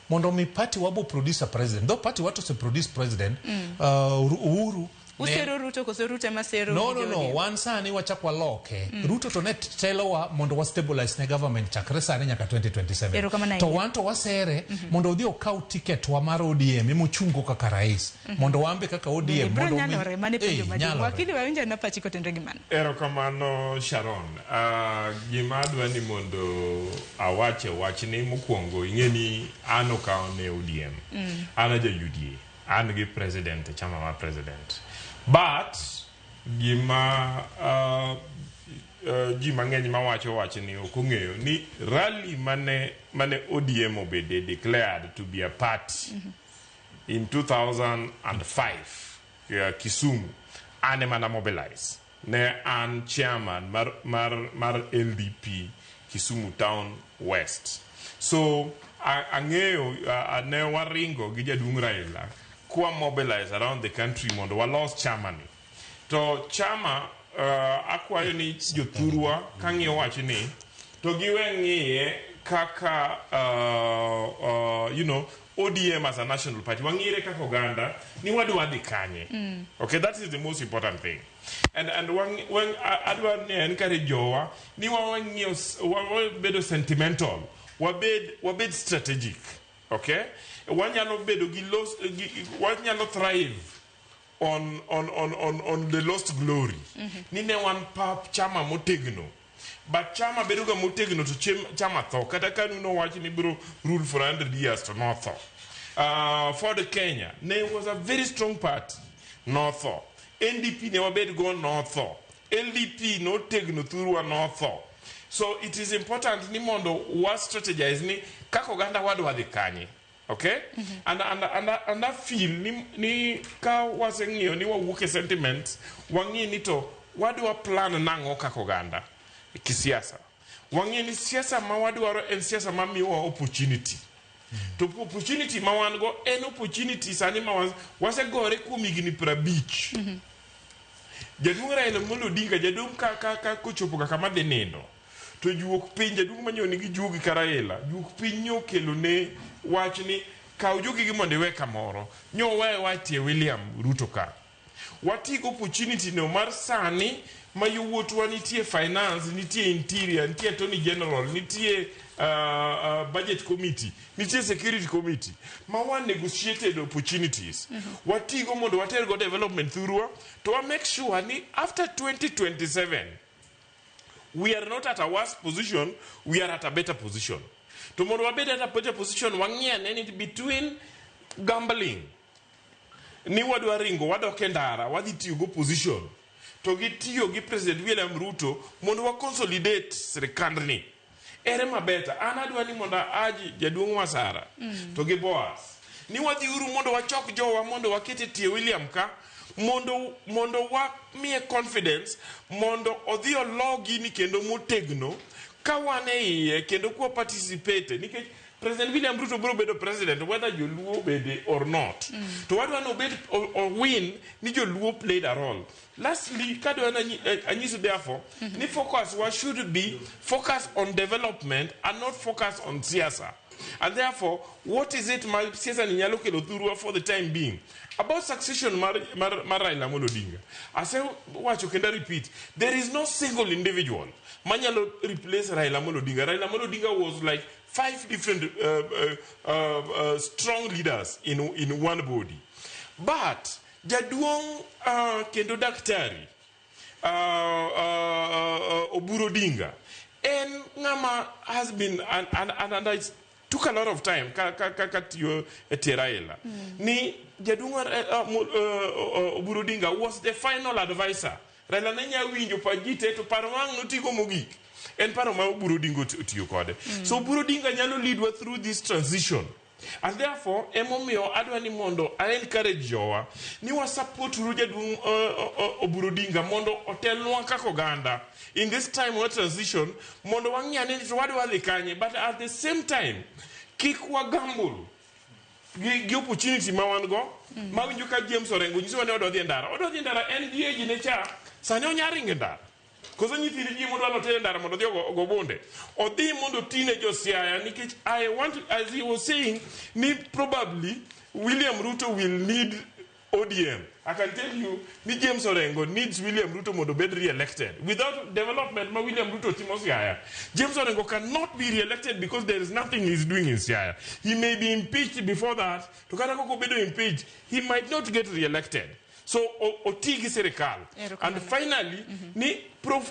[SPEAKER 2] mondo mi party wa bo produce a president. Though party wa to ose produce president, Uhuru
[SPEAKER 1] Usero Ruto koso Ruto ema sero
[SPEAKER 2] No,
[SPEAKER 1] jo ODM?
[SPEAKER 2] wan sani wachak waloke. Ruto to ne telowa mondo wa stabilize ne government chakre sani nyaka 2027.
[SPEAKER 1] Erokamano
[SPEAKER 2] To
[SPEAKER 1] ahinya.
[SPEAKER 2] wan to wasere mondo odhi okaw ticket wa mar ODM emochungo kaka rais. Mondo wan be kaka ODM
[SPEAKER 1] Biro
[SPEAKER 2] mondo mi-
[SPEAKER 1] nyalore mane penjo
[SPEAKER 2] Eh,
[SPEAKER 1] maduong'.
[SPEAKER 2] nyalore.
[SPEAKER 1] Wakili wawinjo na pachi kotenre gi mano.
[SPEAKER 3] Erokamano Sharon. Gima adwa ni mondo awache wachni mokwongo ing'e ni an okaw ne ODM. An aja UDA. An gi president e chama mar president. But gima ji mang'eny mawacho wachni ok ong'eyo ni rally mane ODM obede declared to be a party in 2005 Kisumu, an ema na mobilize. Ne an chairman mar LDP Kisumu Town West. So ang'eyo ne waringo gi jaduong' Raila kwa mobilize around the country mondo walos chama ni. To chama akwayo ni jothurwa kang'iyo wachni to giwe ng'iye kaka ODM as a national party, wang'ire kaka oganda ni wadwa dhi kanye. Okay, that is the most important thing. And wang, adwa ni encourage jowa ni wang'iyo wabedo sentimental, wabed strategic. Okay, wanyalo bedo gi los, gi, wanyalo thrive on the lost glory. Ni ne wan pap chama motegno. But chama bedo ga motegno to chama tho. Kata KANU nowacho ni biro rule for 100 years to notho. Ford Kenya ne was a very strong party, notho. NDP ne wabed go notho. LDP notegno thurwa notho. So it is important ni mondo wa strategize ni kaka oganda wadwa dhi kanye. Okay? And I feel ni ka waseng'iyo ni wawuok e sentiments, wang'i ni to wadwa plan nang'o kaka oganda kisiasa. Wang'i ni siasa ma wadwaro en siasa ma miyowa opportunity. To opportunity ma wan go en opportunity sani ma wasegore kuom higni 50. Jaduong' Raila Amolo Odinga, jaduong' ka kochopo ga kama dhi nindo, to juok piny, jaduong' manyo nigi juogi ka Raila, juok piny nyo kelo ne wach ni kaw jogi gi mondo iwe kamoro. Nyo we wach tie William Ruto ka. Wati gi opportunity no mar sani ma yowuotwa nitie finance, nitie interior, nitie attorney general, nitie budget committee, nitie security committee, ma wa negotiated opportunities. Watigo mondo water go development thurwa, to wa make sure ni after 2027 we are not at a worse position, we are at a better position. To mondo wabed at a better position, wang'i ane ni between gambling ni wadwa ringo wadok e ndara wadhi tiyo gi opposition to gi tiyo gi President William Ruto mondo wa consolidate sirikandni ere mabeta. An adwa ni mondo aji jaduong' Wasara to gi Boaz ni wadhi uru mondo wachok jowa mondo waket e tie William ka mondo wamiye confidence mondo odhi olo gini kendo motegno ka wan e iye kendo kwa participate nikech President William Ruto biro bedo president whether joluo obede or not. To wadwa ni obed o win ni joluo played a role. Lastly, kadwa ni anyisu therefore ni focus wa should be focus on development and not focus on siasa. And therefore, what is it ma siasa ni nyalo kelo thurwa for the time being? About succession mar Raila Amolo Odinga. Asewacho kendo repeat, there is no single individual manyalo replace Raila Amolo Odinga. Raila Amolo Odinga was like 5 different strong leaders in one body. But jaduong kendo daktari Oburu Odinga en ng'ama has been and I took a lot of time ka tiyo e tie Raila. Ni jaduong Oburu Odinga was the final advisor. Raila ne nya winjo pa ji te to paro wang' notigo mogik. En paro ma Oburu Odinga otiyo kode. So Oburu Odinga nyalo lead wa through this transition. And therefore, emomiyo adwa ni mondo I encourage jowa ni wa support uru jaduong' Oburu Odinga mondo otelnwa kaka oganda in this time of transition, mondo wang'i ane ni to wadwa dhi kanye, but at the same time kik wa gamble gi opportunity ma wan go. Mawinjo ka James Orengo nyisowa ni odwa dhi e ndara, odwa dhi e ndara en gi age ne cha sani onya ringo e ndara. Koso nyithind ji modwa noter e ndara mondo odhi ogo bunde. Odhi mondo otine jo Siaya nikech I want, as he was saying, ni probably William Ruto will need ODM. I can tell you ni James Orengo needs William Ruto mondo obed re-elected. Without development ma William Ruto timo Siaya, James Orengo cannot be re-elected because there is nothing he's doing in Siaya. He may be impeached before that. To kata kok obedo impeached, he might not get re-elected. So oti gi sirikal. And finally, ni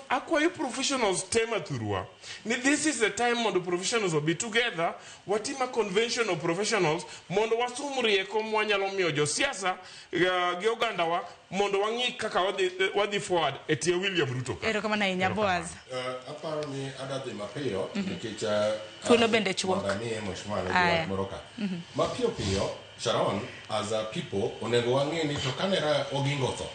[SPEAKER 3] akwayo professionals tema thurwa. Ni this is the time mondo professionals will be together, watima convention of professionals mondo wasum rieko mwanyalo miyo josiasa gi ogandawa mondo wang'i kaka wadhi forward e tie William Ruto ka.
[SPEAKER 1] Erokamano ahinya Boaz.
[SPEAKER 4] Aparo ni adadhi mapiyo nikech
[SPEAKER 1] thuolo bende chuok.
[SPEAKER 4] Mondo amiye mheshimiwa wach moro ka. Mapiyo piyo Sharon, as a people, onego wang'e ni to kane Oginga otho,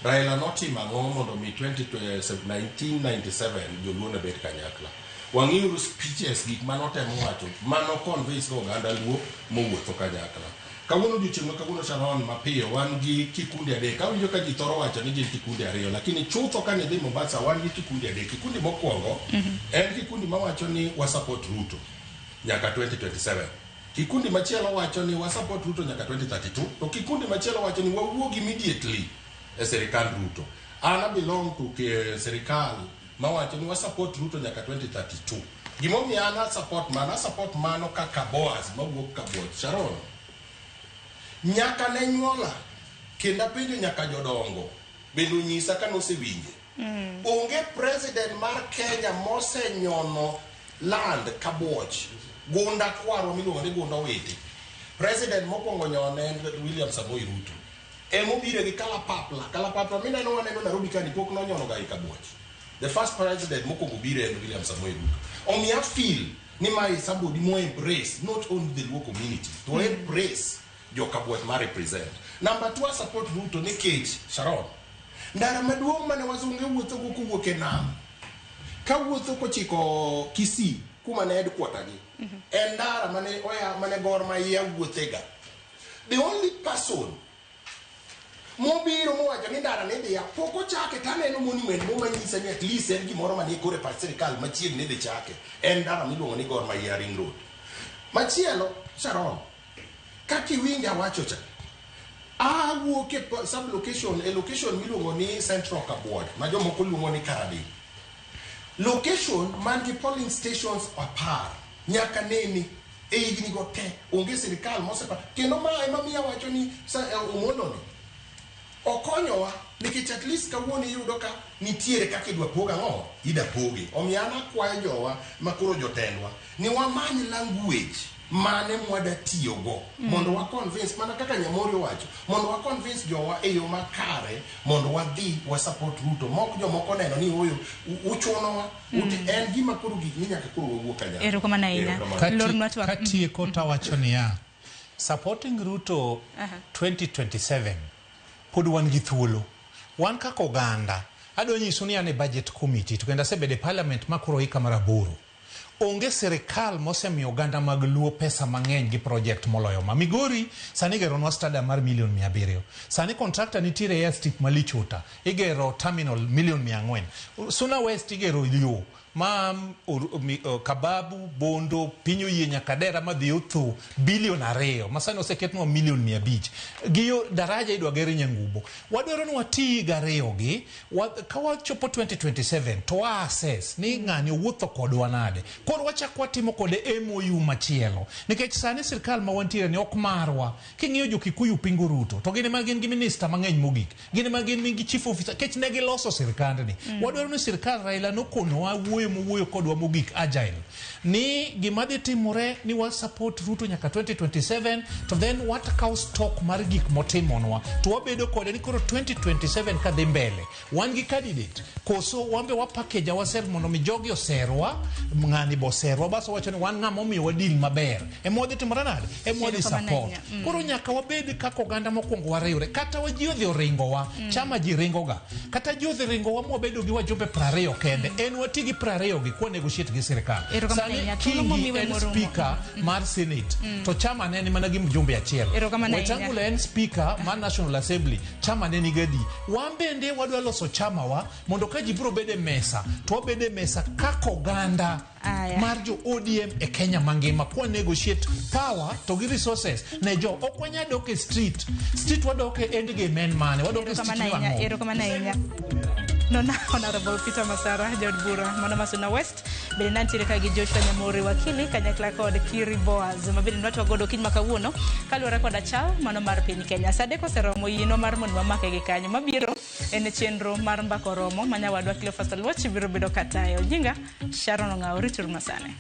[SPEAKER 4] Raila notimo ang'o mondo mi 1997 joluo ne bet kanyakla. Wang'iuru speeches gik manotemo wacho, mano convince go oganda Luo mowuotho kanyakla. Kawuono odiochieng' ma kawuono Sharon mapiyo wan gi kikundi adek. Awinjo ka ji thoro wacho ni gin kikundi ariyo, lakini chutho kane idhi Mombasa wan gi kikundi adek. Kikundi mokwongo en kikundi mawacho ni wa support Ruto nyaka 2027. Kikundi machielo wacho ni wa support Ruto nyaka 2032, to kikundi machielo wacho ni wawuog immediately e sirikal Ruto. An a belong to sirikal mawacho ni wa support Ruto nyaka 2032. Gimomiyo an a support mano kaka Boaz mawuok Kabuoch. Sharon, nyaka ne nyuola kendo apenjo nyaka jodongo bende onyisa ka nosewinje. Onge president mar Kenya mosenyono land Kabuoch. Gunda kwarwa miluongo ni Gunda Owiti. President mokwongo nyone en William Samoei Ruto. Emobiro gi kalapapla. Kalapapla mineno waneno Nairobi kani pok nonyono ga i Kabuoch. The first president mokwongo biro en William Samoei Ruto. Omiyo feel ni mae somebody mo embrace not only the Luo community, to embrace jo Kabuoch ma represent. Number 2, I support Ruto nikech Sharon. Ndara maduong' mane wazunge wuothogo kowuok e nam, kawuotho kochiko Kisii kuma ne headquarter gi, en ndara mane oya mane Gor Mahia wuothega. The only person mobiro mowacho ni ndara ne dhi ya pok ochake to aneno monument mo manyisa ni at least en gimoro manie kore pach sirikal machiegni dhi chake, en ndara miluongo ni Gor Mahia Ring Road. Machielo Sharon, kaka iwinja wacho cha, awuok e sub location, e location miluongo ni Central Kabuoch ma jomoko luongo ni Karadeng. Location man gi polling stations 10 nyaka nene e higni go te onge sirikal mosepa kendo ma ema miyo awacho ni Omolo ni okonyowa nikech at least kawuono iyudo ka nitiere kaka idwa pog ang'o ida poge. Omiyo an akwayo jowa makoro jotendwa ni wamany language mane mwada tiyogo mondo wa convince, mana kaka Nyamori owacho, mondo wa convince jowa e yo makare mondo wadhi wa support Ruto. Mok jomoko neno ni oyo uchunowa, en gima koro gik ni nyaka koro wawuo kanyakla.
[SPEAKER 1] Erokamano ahinya. Lornwa twak.
[SPEAKER 2] Katieko tawacho niya, supporting Ruto 2027 pod wan gi thuolo. Wan kaka oganda, adwa nyisu ni an e budget committee to kendo asebedo e parliament ma koro hika mar 8. Onge sirikal mosemiyo oganda mag Luo pesa mang'eny gi project moloyo ma. Migori sani igeronwa stadium mar milion 700. Sani contractor nitiere e airstrip Malichota, igero terminal milion 400. Suna West igero yo. Ma Kababu, Bondo, piny oyie nyaka Dera madhi otho bilion 2 ma sani oseketnwa milion 500. Gi yo daraja idwa ger Nyangubo. Wadwaro ni wati gariyo gi, ka wachopo 2027 to wa assess ni ng'ani owuotho kodwa nade. Koro wachak watimo kode MOU machielo. Nikech sani sirkal ma wantiere ni ok marwa. King'iyo jo Kikuyu pingo Ruto, to gin ema gin gi minista mang'eny mogik. Gin ema gin gi chief officer, kech ne giloso sirkandni. Wadwaro ni sirkal Raila nokonowa wuoyo mowuoyo kodwa mogik agile. Ni gima dhi timore ni wa support Ruto nyaka 2027 to then wakaw stock mar gik motimonwa to wabedo kode ni koro 2027 kadhi mbele wan gi candidate koso wan be wa package ourselves mondo mi jogi oserwa ng'ani bo oserwa bas wacho ni wan ng'ama omiyo wa deal maber ema wadhi timore nade ema wadhi
[SPEAKER 1] Erokamano
[SPEAKER 2] support
[SPEAKER 1] ahinya.
[SPEAKER 2] Koro nyaka wabed kaka oganda mokwongo wariwre kata wa ji odhi oringowa chama ji ringoga kata ji odhi ringowa mwabedo gi wajumbe 20 kende en wati gi 20 gi kwa negotiate gi sirikal.
[SPEAKER 1] Erokamano
[SPEAKER 2] Sani
[SPEAKER 1] ahinya. Thuolo
[SPEAKER 2] Kingi
[SPEAKER 1] momiwa
[SPEAKER 2] en
[SPEAKER 1] moromo.
[SPEAKER 2] speaker mar senate to chama ne ni mana gi mjumbe achiel.
[SPEAKER 1] Erokamano ahinya.
[SPEAKER 2] Wetangula en speaker mar National Assembly, chama ne nigi adi. Wan bende wadwa loso chama wa mondo ka ji biro bedo e mesa to wabedo e mesa kaka oganda
[SPEAKER 1] Aya.
[SPEAKER 2] mar jo ODM e Kenya mangima kwa negotiate power to gi resources ne jo ok wanyal dok e street street wadok e end game en mane wadok e street
[SPEAKER 1] Erokamano
[SPEAKER 2] ni
[SPEAKER 1] ahinya.
[SPEAKER 2] wang'o
[SPEAKER 1] Erokamano ahinya. Nona Honorable Peter Masara, jaod bura mano Masuna West, bende nantiere ka gi Joshua Nyamori wakili kanyakla kod Kiri Boaz ma bende nwatwa godo okinyi ma kawuono kaluwore koda chal mano mar piny Kenya. Sa 3 oseromo yienwa mar mondo wamake gi kanyo mabiro en chenro mar mbako romo ma nyawadwa Cleophas Aluoch biro bedo katayo. Nyinga Sharon Ong'awo, rituru masane.